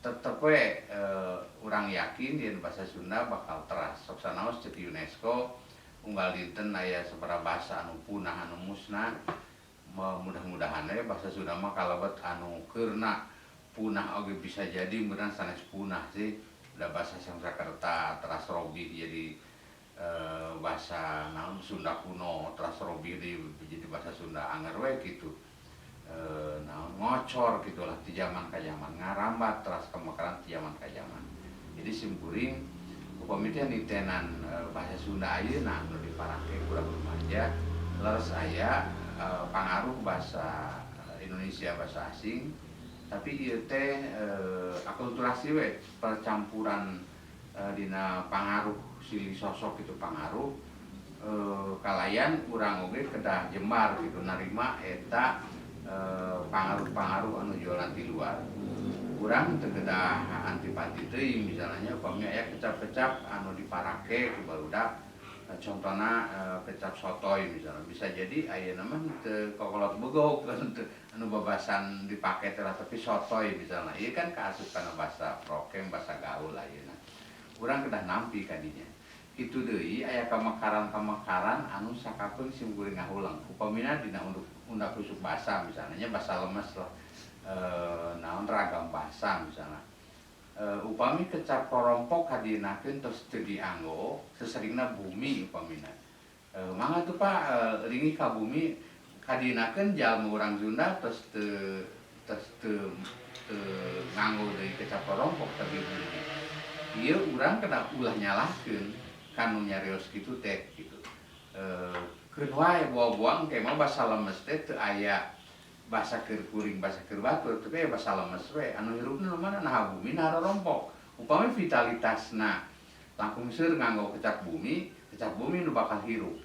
tetep we urang yakin yen bahasa Sunda bakal teras. Sok sanaos ceuk UNESCO unggal dinten aya sabaraha bahasa anu punah, anu musnah. Mudah-mudahan we bahasa Sunda mah kalebet anu keurna punah oge bisa jadi meurang sanes punah sih, da bahasa Sanskerta teras robih jadi bahasa naon, Sunda kuno teras robih deui jadi bahasa Sunda, anger we kitu. Naon, ngocor gitulah ti zaman ka zaman, ngarambat teras kamekaran ti zaman ka zaman. Jadi simkuring upami teh nitenan bahasa Sunda ayeuna anu diparake ku urang rumaja leres aya pangaruh bahasa Indonesia, bahasa asing, tapi ieu teh akulturasi we, percampuran dina pangaruh silih sosok gitu, pangaruh kalayan urang oge kedah jembar gitu narima eta pangaruh-pangaruh anu jualan di luar. Urang teu kedah antipati teuing misalnya upami aya kecap-kecap anu diparake ku barudak, contohna kecap sotoy misalnya, bisa jadi ayeuna mah teu kokolot begog anu babasan dipake teh, tapi sotoy misalnya ieu kan kaasup kana bahasa prokem, bahasa gaul ayeuna. Urang kedah nampi kadinya. Kitu deui aya kamekaran-kamekaran anu sakapeung simkuring ngahuleng upamina dina undak usuk bahasa misalnya nya, bahasa lemes lah, naon, ragam bahasa misalnya, upami kecap korompok kadienakeun tos teu dianggo, seseringna bumi upamina, mangga tuh Pak, linggih ka bumi kadienakeun jalma urang Sunda tos teu nganggo deui kecap korompok tapi bumi. Ieu urang kedah ulah nyalahkeun kanu nyarios kitu teh gitu. Keun wae buang-buang ke mah bahasa lemes teh teu aya bahasa keur kuring, bahasa keur batur, tapi aya bahasa lemes we anu hirupna nu mana, naha bumi, naha rorompok. Upami vitalitasna langkung seueur nganggo kecap bumi, kecap bumi nu bakal hirup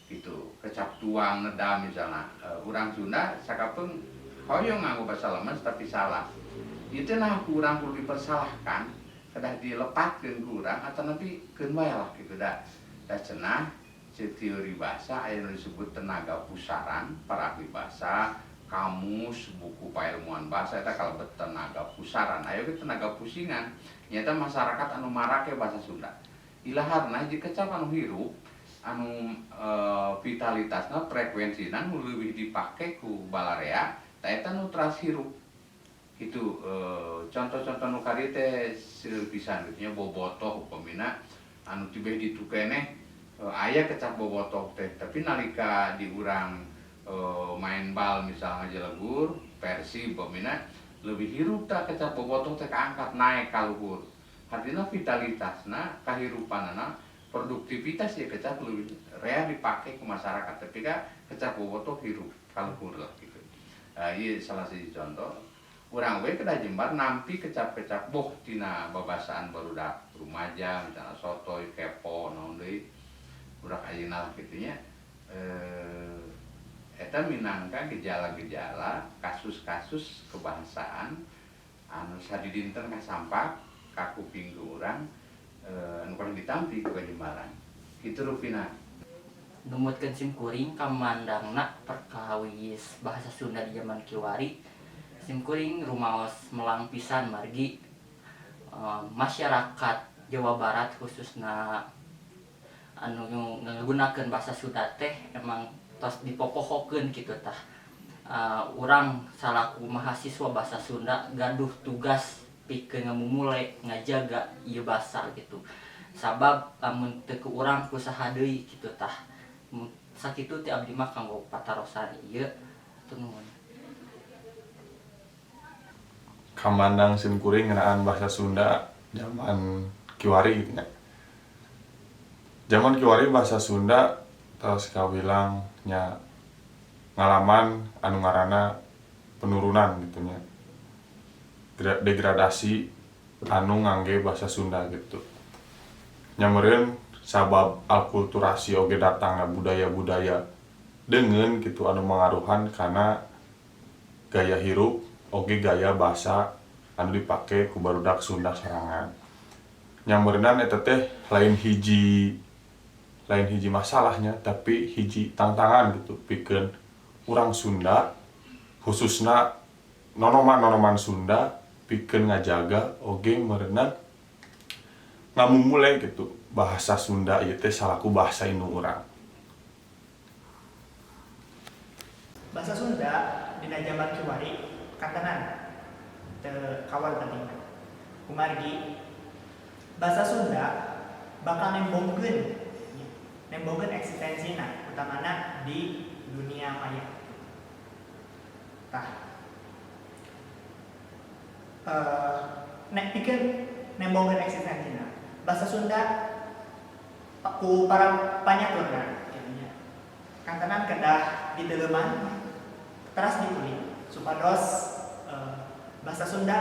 gitu. Kecap tuang nedam misalnya, urang Sunda sakapeung hoyong nganggo bahasa lemes tapi salah itu. Nah, ku urang kudu dipersalahkan, kedah dilepatkeun ku urang atau nanti keun wae lah gitu. Da cenah ceuk teori bahasa aya nu disebut tenaga pusaran. Para ahli bahasa, kamus, buku pailmuan bahasa, eta kalebet tenaga pusaran. Aya ge tenaga pusingan, nyata masyarakat anu marake bahasa Sunda. Ilaharna hiji kecap anu hirup anu vitalitasna, frekuensina nu leuwih dipake ku balarea ta eta nu teras hirup gitu. Contoh-contoh nu kadieu teh seueur pisan gitu nya. Bobotoh upamina anu tibeh ditu keneh aya kecap bobotoh teh, tapi nalika di urang main bal misalnya jelegur Persib upamina, lebih hirup tah kecap bobotoh teh, kaangkat naik ka luhur. Artinya vitalitasna, kahirupanana, produktivitas ya kecap lebih rea dipake ku masyarakat, tapi kan kecap bobotoh hirup ka luhur lah gitu. Ieu salah siji contoh. Urang we kedah jembar nampi kecap-kecap boh tina babasaan barudak rumaja, misalnya sotoy, kepo, naon deui budak ayeuna lah kitu nya. Eta minangka gejala-gejala kasus-kasus kebahasaan anu sadidinten kasampak ka kuping ku urang, anu kudu ditampi ku kajembaran kitu rupina. Numutkeun simkuring kamandangna perkawis bahasa Sunda di zaman kiwari, simkuring rumaos melang pisan margi masyarakat Jawa Barat khususna anu ngagunakeun bahasa Sunda teh emang tos dipopohokeun kitu tah. Urang salaku mahasiswa bahasa Sunda gaduh tugas pikeun ngamumule ngajaga ieu basa gitu, sabab lamun teu ku urang ku saha deui kitu tah. Sakitu ti abdi mah kanggo patarosan ieu. Hatur nuhun. Kamandang simkuring ngeunaan bahasa Sunda zaman kiwari gitu nya. Zaman kiwari bahasa Sunda tos kawilang nya ngalaman anu ngaranna penurunan gitu nya. Degradasi anu ngangge bahasa Sunda gitu. Nya meureun sabab alkulturasi oge datangna budaya-budaya deungeun gitu anu mangaruhan kana gaya hirup oge gaya bahasa anu dipake ku barudak Sunda sorangan. Nya meureunan eta teh lain hiji masalahnya, tapi hiji tantangan gitu pikeun urang Sunda, khususna nonoman-nonoman Sunda, pikeun ngajaga oge meureunan ngamumule gitu bahasa Sunda ieu teh salaku bahasa indung urang. Bahasa Sunda dina jaman kiwari kantenan teu kawal pentingna. Kumargi bahasa Sunda bakal nembongkeun eksistensina, utamana di dunia maya. Tah. Nek pikeun nembongkeun eksistensina bahasa Sunda ku para panyaturna kitu nya. Kantenan kedah diteuleuman teras ditulis supados bahasa Sunda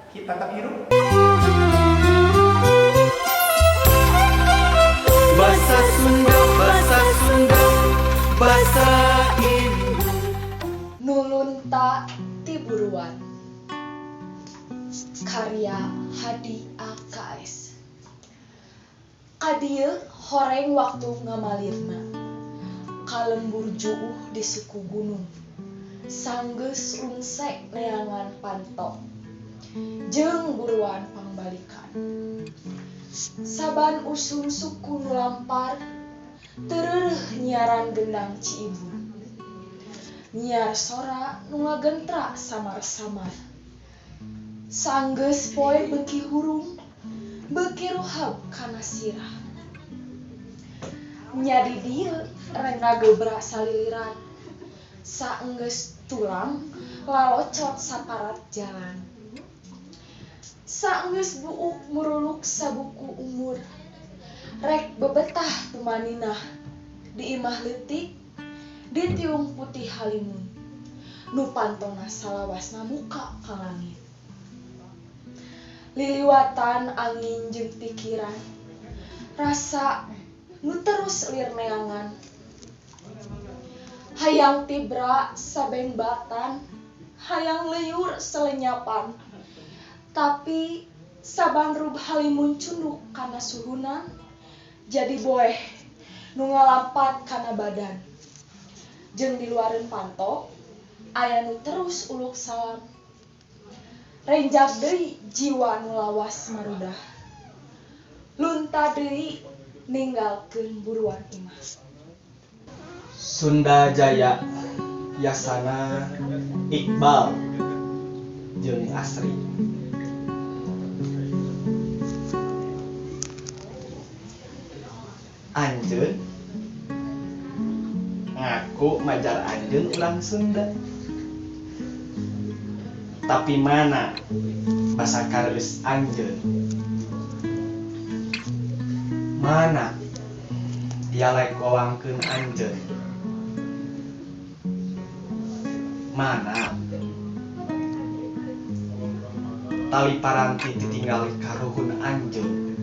tetap hirup. Bahasa Sunda, bahasa Sunda, bahasa Ibu. Nulunta ti Buruan, karya Hadi AKS. Ka dieu horeng waktu ngamalirna, ka lembur juuh di suku gunung. Sanggeus rungse neangan panto jeung buruan pangbalikan. Saban usum suku nu lampar, teu nyiaran gendang Ciibun, nyiar sora nu ngagentra samar-samar. Sanggeus poe beuki hurung, beuki ruhab kana sirah. Nya di dieu rek ngagebra saliliran, saenggeus tulang lalocot saparat jalan. Saenggeus buuk muruluk sabuku umur, rek bebetah tumaninah di imah leutik di tiung putih halimun nu pantona salawasna muka ka langit. Liliwatan angin jeung pikiran, rasa nu terus lir neangan. Hayang tibra sabengbatan, hayang leyur selenyapan, tapi saban rub halimun cunduk kana suhunan, jadi boeh nu ngalampat kana badan. Jeung di luareun panto aya nu terus uluk salam. Renjak deui jiwa nu lawas marudah. Lunta deui ninggalkeun buruan imah. Sunda Jaya Yasana Iqbal jeung Asri. Anjeun ngaku majar anjeun urang Sunda, tapi mana basa kareus anjeun? Mana dialek wawangkeun anjeun? Mana tali paranti ditinggal karuhun anjeun?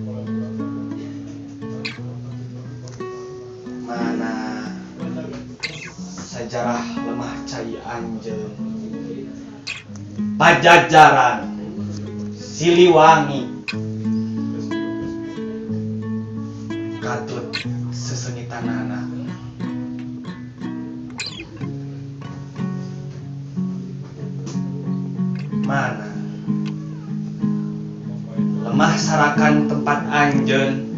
Mana sajarah lemah cai anjeun? Pajajaran Siliwangi katut sesengitanana. Mana lemah sarakan tempat anjeun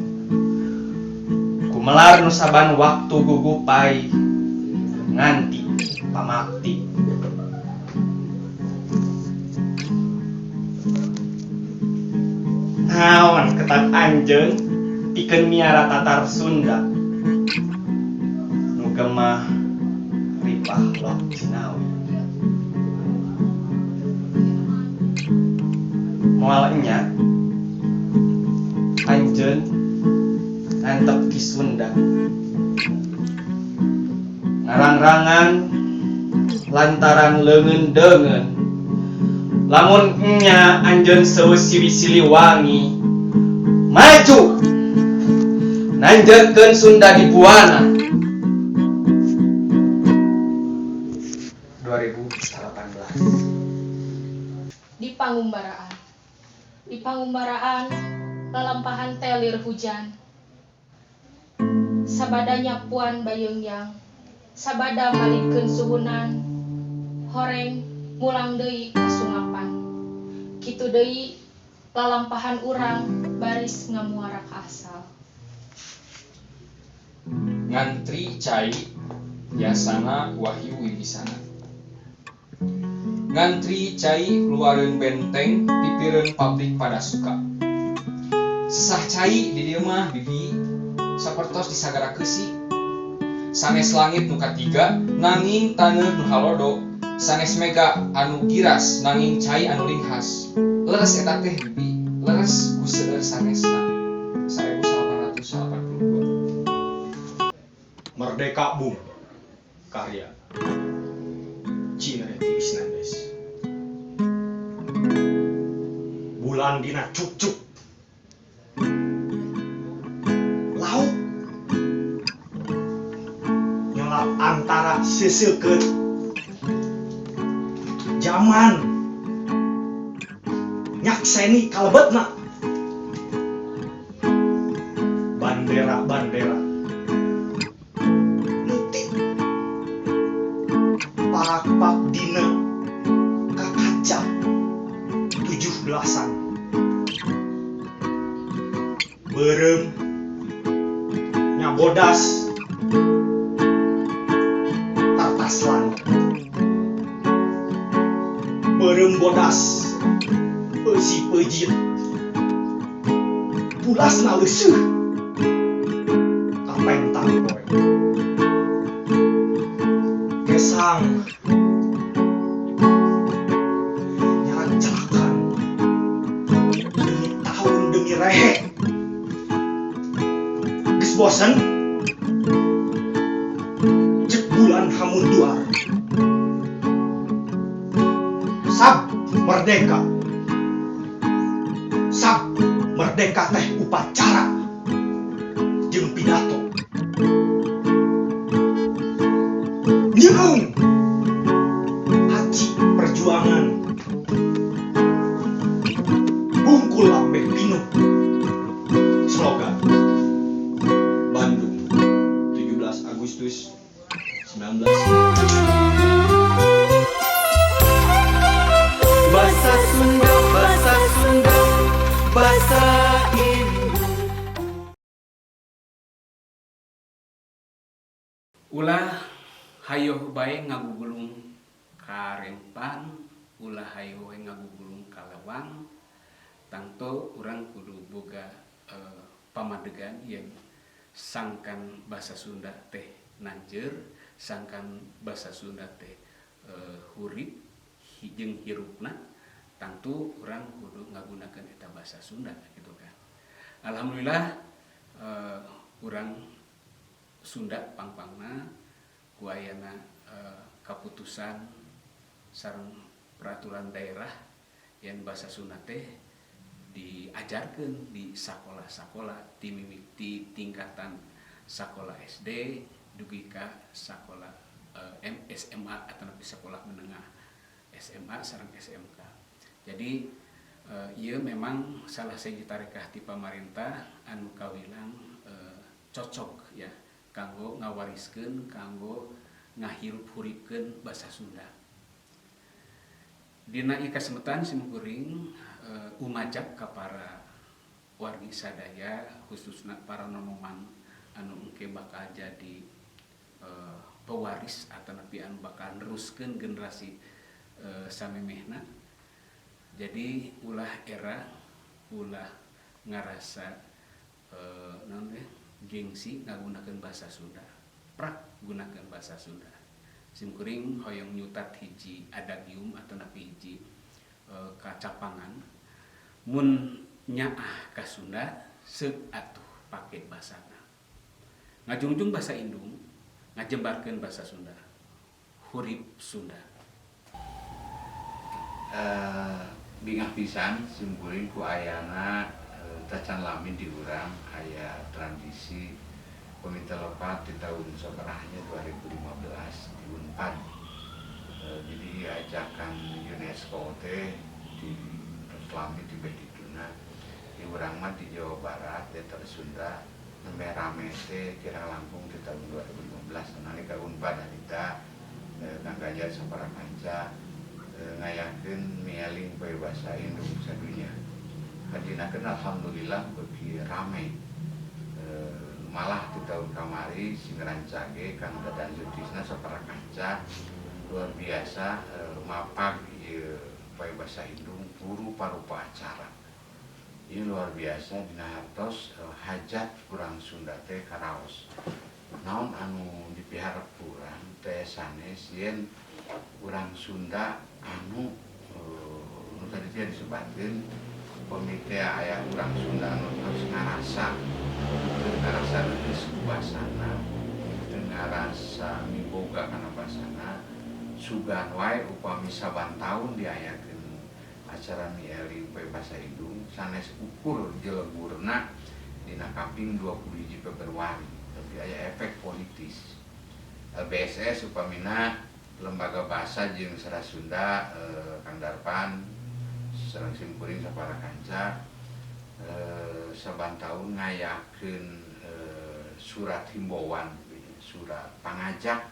kumelar nu saban waktu gugupai nganti pamakti. Naon ketat anjeun pikeun miara tatar Sunda nu gemah ripah lok Cinawi. Moal enya anjeun antep ki Sunda ngarang-rangan lantaran leungeun deungeun. Lamun enya anjeun seueus siwi Siliwangi maju nanjeurkeun Sunda di Buana. 2018. Di pangumbaraan. Di pangumbaraan lalampahan telir hujan. Sabada nyapuan bayeungyang, sabada malikeun suhunan, horeng mulang deui kasungapan. Kitu deui lalampahan urang baris ngamuara ka asal. Ngantri cai Yasana Wahyu Wibisana. Ngantri cai luareun benteng pipireun pabrik pada suka. Sesah cai di dieu mah bibi sapertos di sagara keusi. Sanes langit nu katiga nanging taneuh nu halodo, sanes mega anu giras nanging cai anu linghas. Leres eta teh bibi, leres ku seueur sanesna. 1882. Merdeka Bung karya Cinareti Isnandes. Bulan dina cuk-cuk, laut nyelap antara seseukeut zaman nyakseni kalebetna bandera-bandera leutik parak-pak dina kakaca 17-an beureum nyabodas tartas langit beureum bodas eusi peujit pulasna leuseuh kapentang poe kesang nyarak-celakan demi tahun demi rehe geus bosen cek bulan hamunduar sab merdeka. Sab merdeka teh upacara jeung pidato nyeung aci perjuangan bungkul ambeh pinuh slogan Bandung 17 Agustus 19. Bahasa Sunda, bahasa Sunda, bahasa Indung. Ulah hayoh bae ngagugulung karempan, ulah hayoh wae ngagugulung kalewang. Tangto urang kudu boga pamadegan yen sangkan bahasa Sunda teh nanjeur, sangkan bahasa Sunda teh hurip jeung hirupna, tangtu urang kudu ngagunakeun eta bahasa Sunda gitu kan. Alhamdulillah, urang Sunda pangpangna ku ayana kaputusan sareng peraturan daerah yang bahasa Sunda teh diajarkan di sekolah-sekolah di mimiti tingkatan sekolah SD dugi ka sekolah SMA atau lebih sekolah menengah SMA sareng SMK. Jadi ieu memang salah sahiji tarekah ti pamarentah anu kawilang cocok ya kanggo ngawariskeun, kanggo ngahirup-huripkeun bahasa Sunda. Dina ieu kasemetan simkuring umajak ka para wargi sadaya, khususna para nonoman anu engke bakal jadi pewaris atau nepi anu bakal neruskeun generasi samemehna. Jadi ulah era, ulah ngarasa naon teh, gengsi ngagunakeun bahasa Sunda. Prak gunakeun bahasa Sunda. Simkuring hoyong nyutat hiji adagium atau nepi hiji kacapangan, mun nyaah ka Sunda seuk atuh pake basana. Ngajungjung bahasa indung, ngajembarkeun bahasa Sunda. Hurip Sunda. Bingah pisan simkuring ku ayana tacan lami di urang aya tradisi komite lepat di tahun sabarahnya 2015 di Unpad. Jadi ajakan UNESCO teh di lami di Bediduna di urang mah di Jawa Barat di Sunda nembe rame teh kira langkung di tahun 2015 nalika Unpad harita Kang Ganjar sapara kanca ngayakeun mieling poe bahasa Indung sadunya. Kadinakeun alhamdulillah beuki rame. Malah di tahun kamari sing rancage Kang Dadan Sutisna sapara kanca luar biasa mapag ieu poe bahasa Indung rupa-rupa acara. Ini luar biasa dina hartos hajat urang Sunda teh karaos. Naon anu dipiharep urang teh sanes yen urang Sunda anu nu tadi teh disebatkeun komite aya urang Sunda anu tos ngarasa teu ngarasa leukeus ku basana, teu ngarasa miboga kana basana, sugan wae upami saban taun diayakeun acara mieling poe bahasa Indung sanes ukur jelegurna dina kaping 20 Februari, tapi aya efek politis. LBSS upamina Lembaga Bahasa jeung Sastra Sunda, Kang Darpan sareng simkuring sapara kanca saban taun ngayakeun surat himbauan, surat pangajak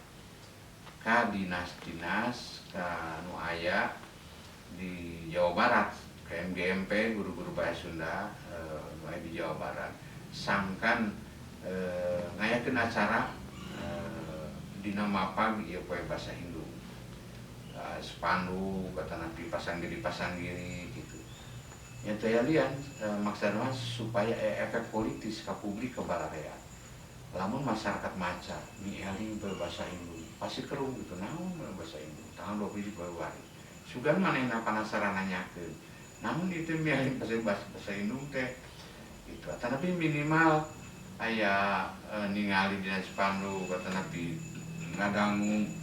ka dinas-dinas ka nu aya di Jawa Barat, ke MGMP guru-guru bahasa Sunda nu aya di Jawa Barat sangkan ngayakeun acara dina mapag ieu poe bahasa Indung. Spanduk atanapi pasanggiri-pasanggiri gitu. Nya teu aya lian maksudna supaya efek politis ka publik ke balarea. Lamun masyarakat maca mieling poe bahasa Indung pasti kerung gitu, naon bahasa Indung tanggal 20 Februari. Sugan manehna penasaran nanyakeun, namun itu mieling bahasa Indung teh gitu. Atanapi minimal aya ningali dina spanduk atanapi ngadangu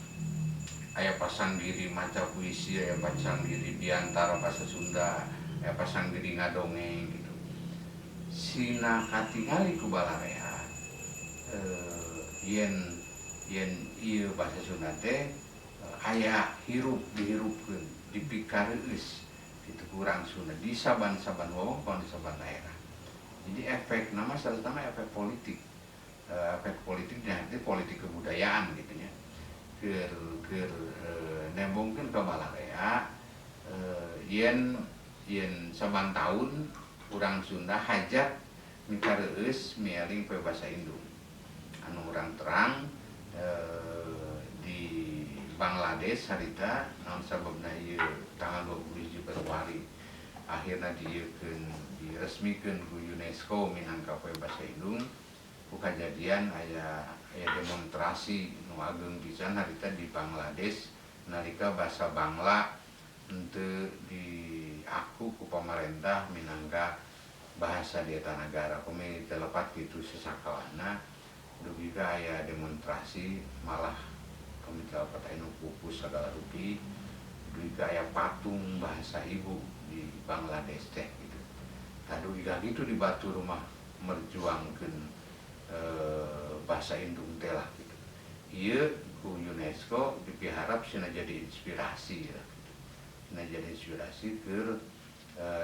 aya pasanggiri maca puisi, aya pasanggiri biantara bahasa Sunda, aya pasanggiri ngadongeng gitu. Sina katingali ku balarea yen yen ieu bahasa Sunda teh aya hirup, dihirupkeun, dipikareueus gitu kurang Sunda di saban-saban wewengkon, di saban daerah. Jadi efek nama salah efek politik, efek politik dan itu politik kebudayaan gitu nya. Keur keur nembongkeun ka balarea yen yen saban taun urang Sunda hajat mikareueus mieling poe bahasa Indung. Anu urang terang Bangladesh harita naon sababna ieu tanggal 21 Februari akhirna dieukeun diresmikeun ku UNESCO minangka poe bahasa Indung ku kajadian aya aya demonstrasi nu ageng pisan harita di Bangladesh nalika bahasa Bangla henteu diaku ku pamarentah minangka bahasa di eta nagara. Pami teu lepat kitu sasakalana dugi ka aya demonstrasi malah pami teu lepat aya nu pupus sagala rupi dugi ka aya patung bahasa ibu di Bangladesh teh gitu. Tah dugi ka kitu di batur mah merjuangkeun bahasa indung teh lah gitu. Ieu ku UNESCO dipiharap cenah jadi inspirasi lah gitu. Cenah jadi inspirasi keur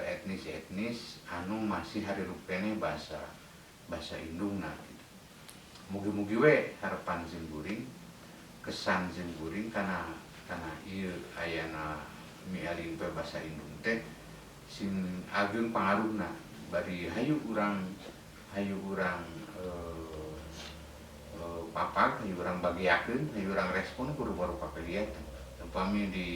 etnis-etnis anu masih harirup keneh bahasa bahasa indungna gitu. Mugi-mugi we harapan sim kuring, kesan sim kuring kana kana ieu ayana mieling poe bahasa indung teh sing ageng pangaruhna bari hayu urang papag, hayu urang bagiakeun, hayu urang respon ku rupa-rupa kegiatan. Upami di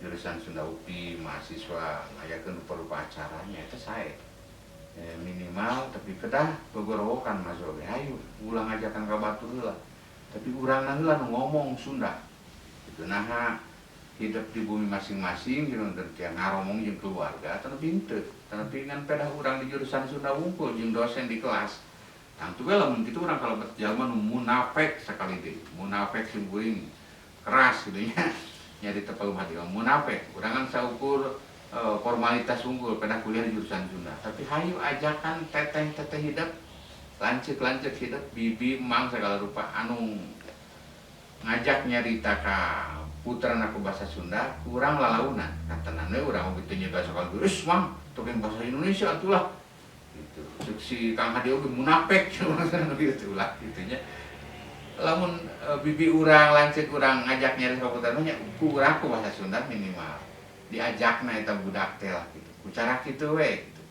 jurusan Sunda UPI mahasiswa ngayakeun rupa-rupa acaranya eta sae. Minimal tapi kedah gogorowokan mahasiswa ge hayu ulah ngajakan ka batur heula. Tapi urangna heula nu ngomong Sunda. Kitu naha hidup di bumi masing-masing jeung teu ngaromong jeung keluarga tapi henteu. Tapi ngan pedah urang di jurusan Sunda wungkul jeung dosen di kelas. Tangtu we lamun kitu urang kalebet jalma nu munafik sakali deui. Munafik sim kuring keras kitu nya. Nyari tepelum hati munafik. Urang kan saukur formalitas unggul pedah kuliah di jurusan Sunda. Tapi hayu ajakan teteh-teteh hidup, lanceuk-lanceuk hidup, bibi, mang segala rupa anu ngajak nyarita ka putrana ku bahasa Sunda kurang lalaunan. Katenan we urang kitu nya bahasa kalbu, "Geus mang, tokeng bahasa Indonesia atulah." Gitu. Ceuk si Kang Hadi oge munafik gitu lah kitu nya. Lamun bibi urang lanceuk urang ngajak nyarita ka putrana nya ku urang ku bahasa Sunda minimal diajakna eta budak teh lah gitu. Ku cara kitu we gitu.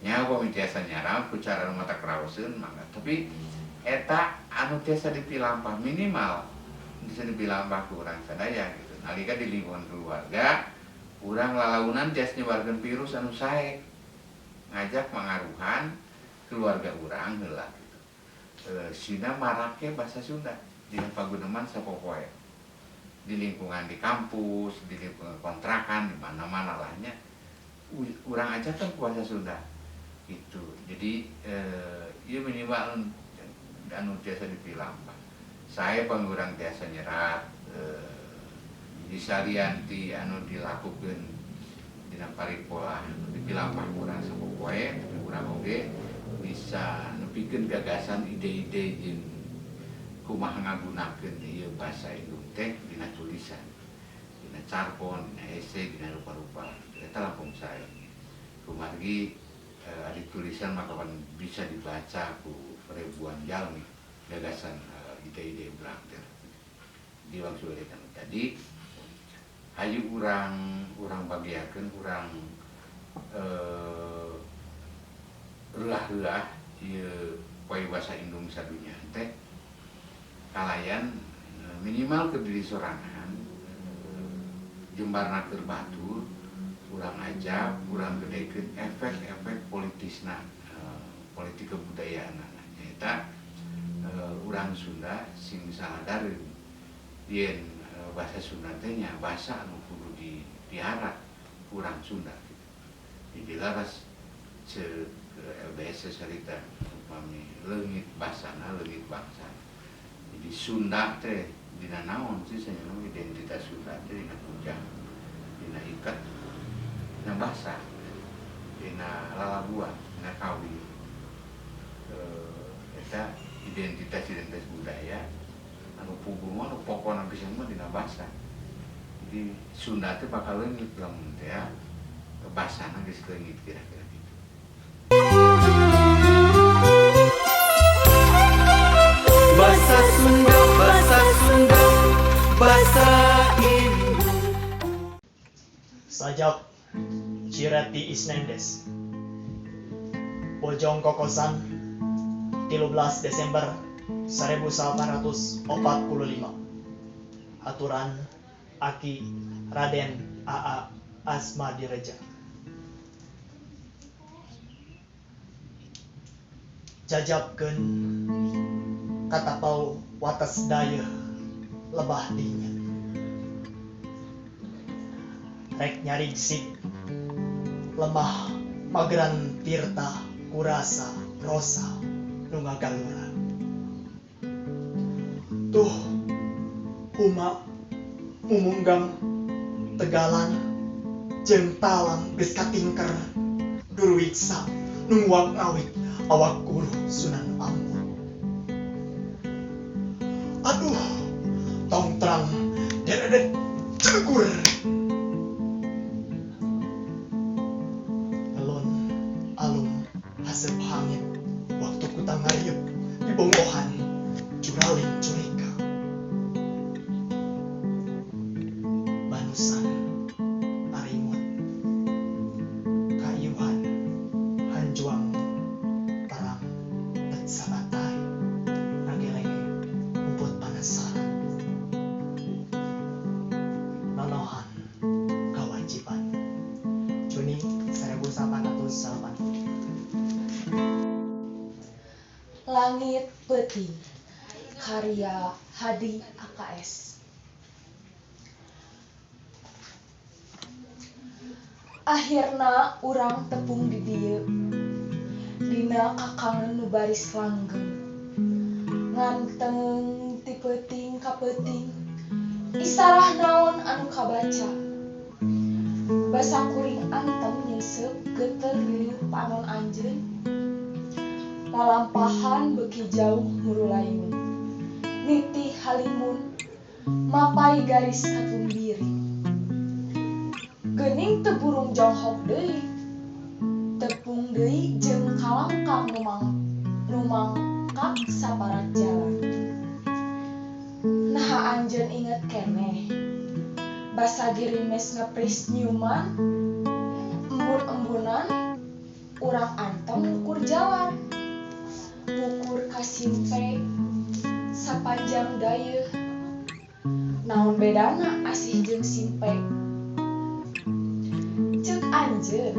Nya upami tiasa nyaram ku cara nu mata keraoseun mangga. Tapi eta anu tiasa dipilampah minimal bisa dipilampah ku urang sadaya gitu. Nalika di lingkungan keluarga urang lalaunan tiasa nyebarkeun virus anu sae. Ngajak mangaruhan keluarga urang heula gitu. Sina marake bahasa Sunda dina paguneman sapopoe. Di lingkungan di kampus, di lingkungan kontrakan, di mana-mana lahnya urang aja kan bahasa Sunda gitu. Jadi ieu minimal anu tiasa dipilampah. Saya pangurang tiasa nyerat di salianti anu dilakukeun dina paripola anu dipilampah urang sapopoe, tapi urang oge bisa nepikeun gagasan ide-ide jeung kumaha ngagunakeun ieu bahasa indung teh dina tulisan, dina carpon, dina esai, dina rupa-rupa. Eta langkung sae. Kumargi ari tulisan mah kapan bisa dibaca ku ribuan jalmi gagasan ide-ide urang teh. Di wangsul tadi hayu urang urang bagiakeun urang reuah-reuah ieu poe bahasa indung sadunya teh kalayan minimal ke diri sorangan jembarna keur batur urang ajak urang gedekeun efek-efek politisna politik kebudayaan nyaeta urang Sunda sing saladareun yen bahasa Sunda teh nya bahasa anu kudu dipiara urang Sunda gitu. Jadi laras ceuk LBS carita upami leungit basana leungit bangsana. Jadi Sunda teh dina naon sih cenah identitas Sunda teh dina kujang, dina iket, dina basa, dina lalabuan, dina kawin. Eta identitas-identitas budaya anu puguh mah anu pokona pisan mah dina basa. Jadi Sunda teh bakal leungit lamun teh ya basana geus leungit kira-kira gitu. Bahasa Sunda, bahasa Sunda, bahasa Indung. Sajak Cireti Isnendes. Bojong Kokosan 13 Desember 1845. Aturan Aki Raden AA Asmadireja. Jajabkeun katapau wates dayeuh lebah dinya. Rek nyarigsik lemah mageran tirta kurasa rosa nu ngagalura. Tuh huma mumunggang tegalan jeung talang geus katingker duruwiksa nu nguak-ngawik awak guru Sunan Ambu. Aduh, tong terang deredet cegur. Alon alum haseup hangit waktu kuta ngarieup di bongohan juraling curika. Banusan arimut kayuhan hanjuang terang sabatai ngagelenge umput panasaran nonohan kewajiban. Juni 1880. Langit Peuting karya Hadi AKS. Akhirna urang tepung di dieu dina kakangen nu baris langgeng nganteng ti peuting ka peuting isarah naon anu kabaca basa kuring antem nyeuseup geuteur liliuh panon anjeun lalampahan beuki jauh murulayun nitih halimun mapai garis katumbiri geuning teu burung jonghok deui tepung deui jeung kalangkang nu mangkak saparat jalan. Naha anjeun inget keneh basa girimes ngepris nyiuman embun-embunan urang antem ngukur jalan ngukur kasimpe sapanjang dayeuh naon bedana asih jeung simpe ceuk anjeun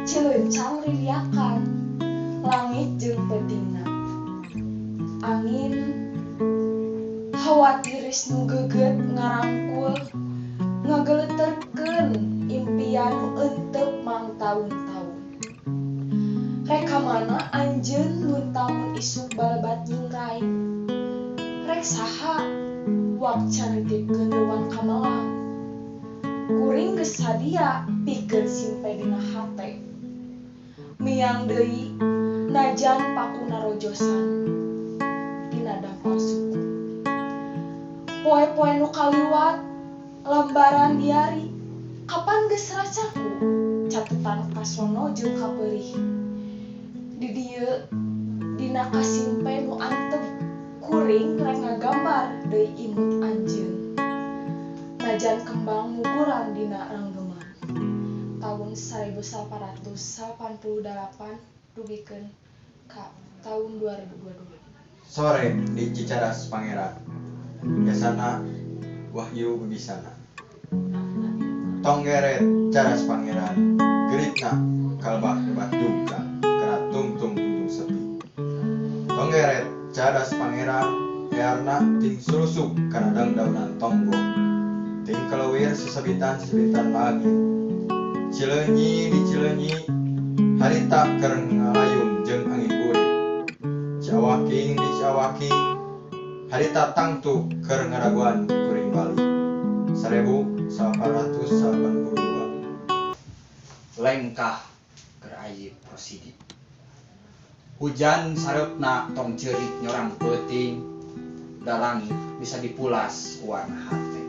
cilencang ririakan langit jeung peutingna angin hawa tiris nu geugeut ngarangkul ngageuleterkeun impian nu euteup mangtaun-taun rek ka mana anjeun mun tamun isuk balebat nyungray rek saha wakca nitipkeun reuan kamelang kuring geus sadia pikeun simpe dina hate miang deui najan pakuna rojosan dina dampal suku poe-poe nu kaliwat lambaran diari kapan geus racaku catetan kasono jeung kapeurih di dieu dina kasimpe nu antep kuring rek ngagambar deui imut anjeun najan kembang muguran dina ranggeman tahun 1888 dugikeun ka tahun 2022. Sore di Cicadas Pangeran Jasana Wahyu Wibisana. Tonggeret Cadas Pangeran geritna kalbah lebat jungka kena tungtung tungtung sepi. Tonggeret Cadas Pangeran earna ting surusuk kana dangdaunan tonggo ting kelewir sesebitan-sesebitan langit. Cileunyi di Cileunyi harita keur ngalayung jeung angin burit. Ciawaking di Ciawaking harita tangtu keur ngadaguan kuring bali. 1882. Lengkah keur Ayip Rosidi. Hujan sareupna tong ceurik nyorang peuting da langit bisa dipulas ku warna hate.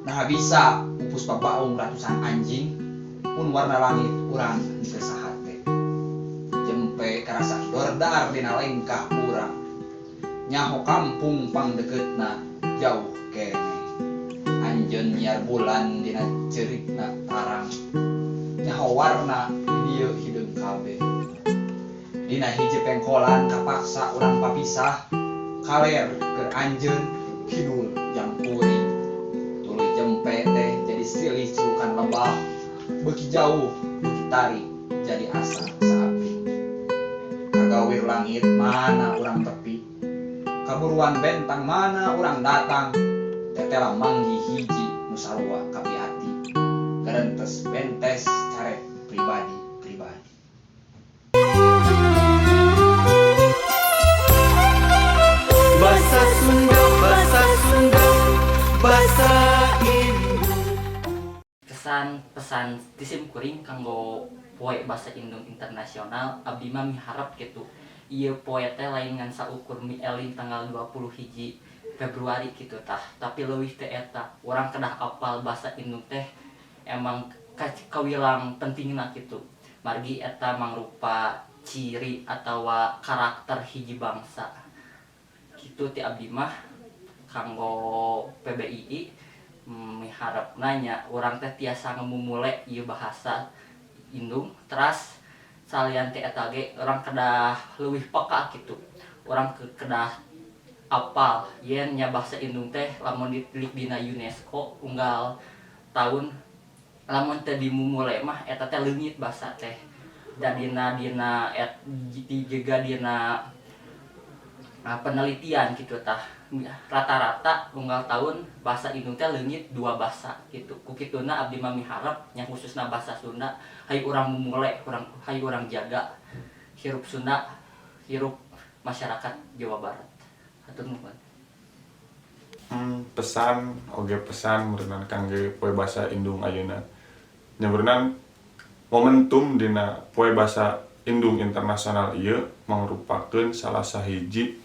Nah bisa pupus babaung ratusan anjing pun warna langit urang teu sahate. Jempe karasa dordar dina lengkah urang. Nyaho kampung pangdeukeutna jauh keneh. Anjeun nyiar bulan dina ceurikna tarang. Nyaho warna di dieu hideung kabeh. Dina hiji pengkolan kapaksa urang papisah kaler keur anjeun kidul jang kuring. Nyampe teh jadi silih celukan lebah, beuki jauh beuki tarik jadi asa saaping. Kagawir langit mana urang tepi, kaburuan bentang mana urang datang, tetela manggih hiji nu sarua kapiati, garentes bentes carek pribadi pribadi. Bahasa Sunda, bahasa Sunda, bahasa Indung. Kesan pesan ti sim kuring kanggo poe bahasa Indung internasional, abdi mah miharep gitu ieu poe teh lain ngan saukur mieling tanggal 20 hiji Februari gitu tah, tapi leuwih teh eta urang kedah apal bahasa Indung teh emang kawilang pentingna gitu, margi eta mangrupa ciri atawa karakter hiji bangsa gitu. Ti abdi mah kanggo PBII miharep nanya urang teh tiasa ngemumule ieu bahasa Indung, teras salian ti eta ge urang kedah leuwih peka gitu, urang kedah apal yen nya bahasa Indung teh lamun ditilik dina UNESCO unggal tahun lamun teu dimumule mah eta teh leungit bahasa teh, dan dina dina et juga dina penelitian gitu tah rata-rata unggal tahun bahasa Indung teh leungit dua bahasa gitu. Ku kituna abdi mah miharep nya khususna bahasa Sunda hayu urang mumule, urang hayu urang jaga hirup Sunda, hirup masyarakat Jawa Barat. Hatur nuhun. Pesan oge pesan meureunan kangge poe basa Indung ayeuna. Nya meureunan momentum dina poe basa Indung internasional ieu mangrupakeun salah sahiji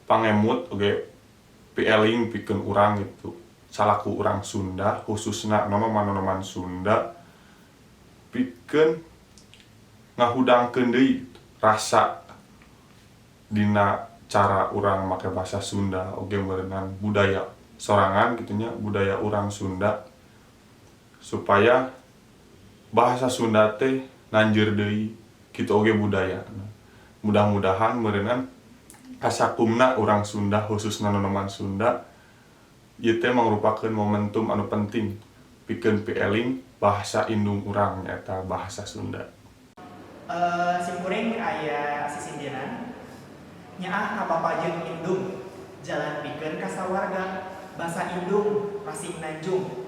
pangemut oge pieling pikeun urang gitu salaku urang Sunda, khususna nonoman-nonoman Sunda, pikeun ngahudangkeun deui rasa dina cara urang make bahasa Sunda oge meureunan budaya sorangan gitu nya, budaya urang Sunda, supaya bahasa Sunda teh nanjeur deui kitu oge budaya. Mudah-mudahan meureunan kasakumna urang Sunda, khususna nonoman Sunda, ieu teh mangrupakeun momentum anu penting pikeun pieling bahasa indung urang, nyaeta bahasa Sunda. Simkuring aya sisindiran nyaah ka bapa jeung indung, jalan pikeun ka sawarga, basa indung masing nanjung,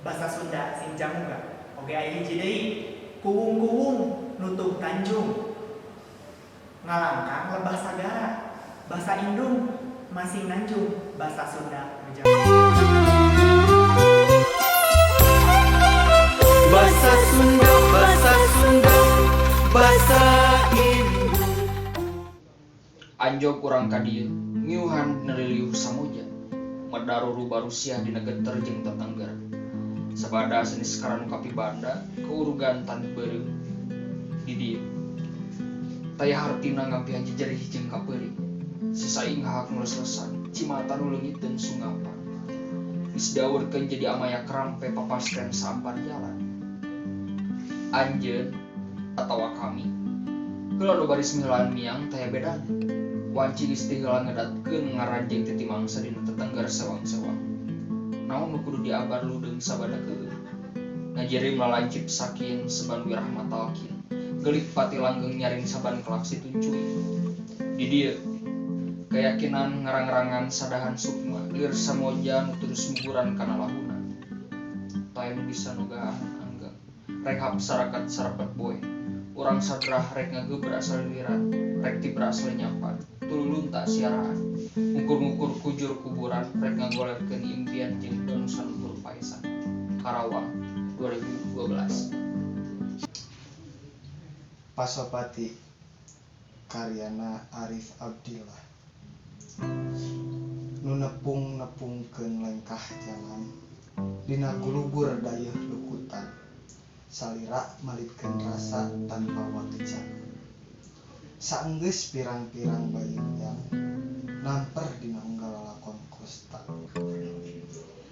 basa Sunda sing jamuga. Oge aya hiji deui, kuwung-kuwung nutug tanjung, ngalangkang lebah sagara, basa indung masing nanjung, basa Sunda mejamuga. Bahasa Sunda, bahasa Sunda, bahasa Indung. Anjog urang ka dieu ngiuhan neriliuh samoja, medaruru barusiah dina geter jeung tetengger, sabada senis karanu kapibanda keurugan tan beureum di dieu. Taya hartina ngampihan jejerih jeung kapeuri, sasaing hahak nu leus-leusan, cimata nu leungit dan sungapan geus diawurkeun jadi amaya kerampe papasten sampar jalan. Anjeun atawa kami heula nu baris miheulaan miang taya bedana, wanci geus teu heula ngedatkeun ngaranjeng titi mangsa dina tetengger sewang-sewang. Naon nu kudu diabar ludeung sabada keueuh, ngajirim lalancip sakin seban wirahma talkin, gelik pati langgeng nyaring saban kelaksi tuncuy. Di dieu keyakinan ngarang-rangan sadahan sukma lir samoja nu terus muguran kana lahuna. Taya nu bisa nogahan angga rek sarakat sarapet boe, urang sadrah rek ngagebra saliliran, rek tibra salenyapan tululunta siaraan, ngukur-ngukur kujur kuburan rek ngagolerkeun impian jeung danusan ukur paesan. Karawang 2012. Pasopati karyana Arif Abdillah. Nu nepung-nepungkeun lengkah jalan dina gulugur dayeuh lukutan, salira malitkeun rasa tanpa wakecan. Saenggeus pirang-pirang bayeuyang namper dina unggal lalakon kosta.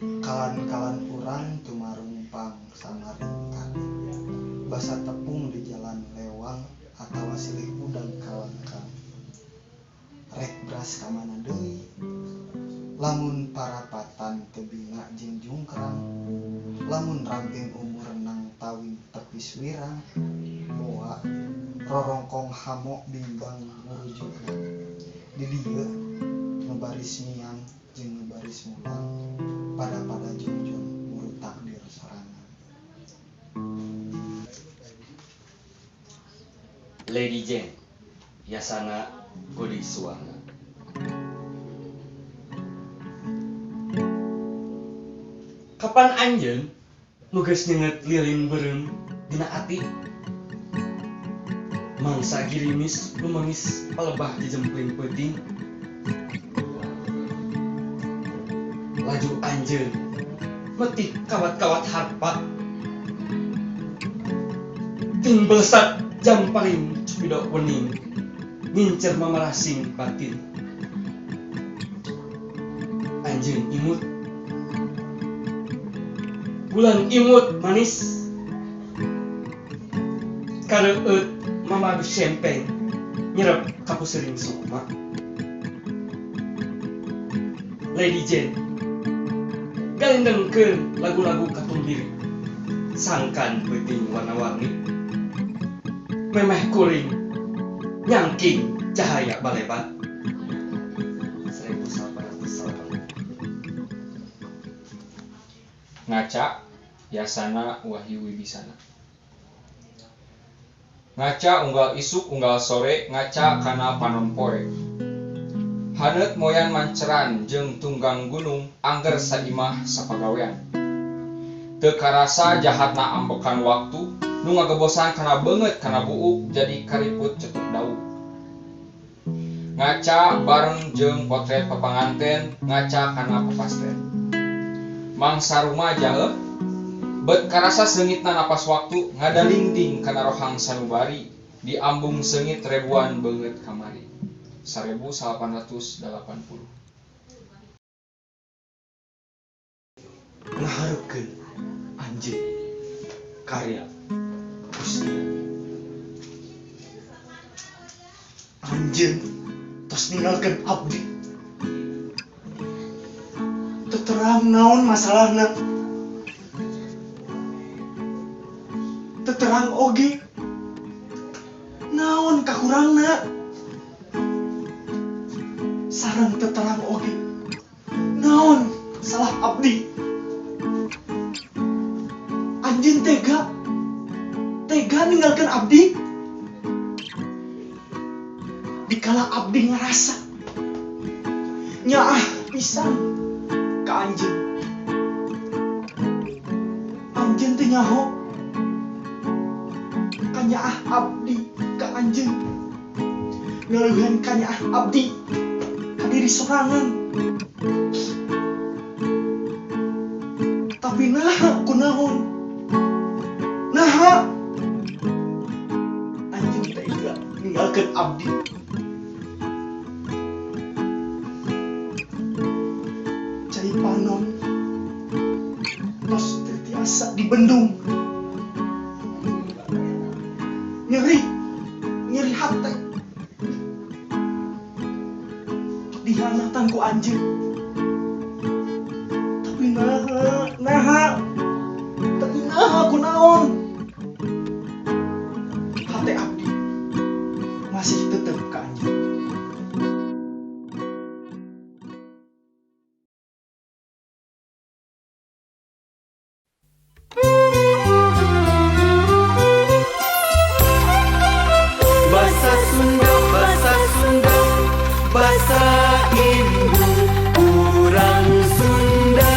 Kalan-kalan urang tumarungpang samaringkan, basa tepung di jalan lewang atawa silih udag kalangkang. Rek beras ka mana deui lamun parapatan. Jantan teu bina jeung jungkrang. Lamun ramping umur nang tawing tepis wirang. Boa rorongkong hamo bimbang ngurujugan. Di dieu nu baris miang jeung nu baris mulang pada-pada jongjon murut takdir sorangan. Lady Jane, Yasana Godi Suwarna. Kapan anjeun nu geus nyeungeut lilin beureum dina ati? Mangsa girimis lumengis palebah jejempling peuting. Laju anjeun metik kawat-kawat harpa. Ting belesak jam paling cupidok wening ngincer mamarasing batin. Anjeun imut, bulan imut manis, kareueut mamadu sempeng nyerep kapuseuring sukma. Lady Jane galendengkeun lagu-lagu katumbiri, sangkan peuting warna-warni, memeh kuring nyangking cahaya balebat. 1880. Ngaca Yasana Wahyu Wibisana. Ngaca unggal isuk unggal sore, ngaca kana panon poe. Haneut moyan manceran jeung tunggang gunung, angger saimah sapagawean. Teu karasa jahatna ambekan waktu, nu ngagebosan kana beungeut kana buuk jadi kariput cetuk dauk. Ngaca bareng jeung potret papanganten, ngaca kana papasten. Mangsa rumaja heuh, bet karasa seungitna napas waktu, ngadalingding kana rohang sanubari, diambung seungit ribuan beungeut kamari. 1880. Ngaharepkeun anjeun karya Kusniadi. Anjeun tos ninggalkeun abdi. Teu terang naon masalahna. Teu terang oge naon kakurangna. Sareng teu terang oge naon salah abdi. Anjeun tega ninggalkeun abdi. Dikala abdi ngarasa nyaah pisan ka anjeun. Anjeun teu nyaho kanyaah abdi ka anjeun. Ngaleuhan kanyaah abdi ka diri sorangan. Tapi naha kunaon? Naha anjeun tega ninggalkeun abdi. Cai panon tos teu tiasa dibendung. Nyeri, nyeri hate. Dihanatan ku anjeun. Tapi naha, tapi naha kunaon? Hate abdi masih tetep ka anjeun. Bahasa Sunda, bahasa Sunda, bahasa Indung urang Sunda.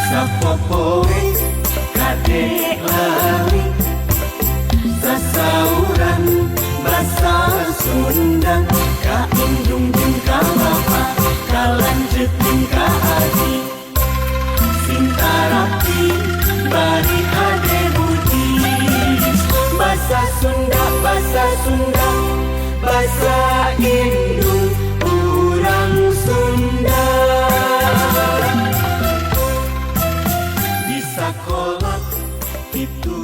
Sapopoe kadek lali sasauran basa Sunda, ka indung jeung ka bapa, ka lanceuk jeung ka adi, sintarapi bari ade budi. Basa Sunda, basa Sunda, basa Indung urang Sunda. Bisa Kitu.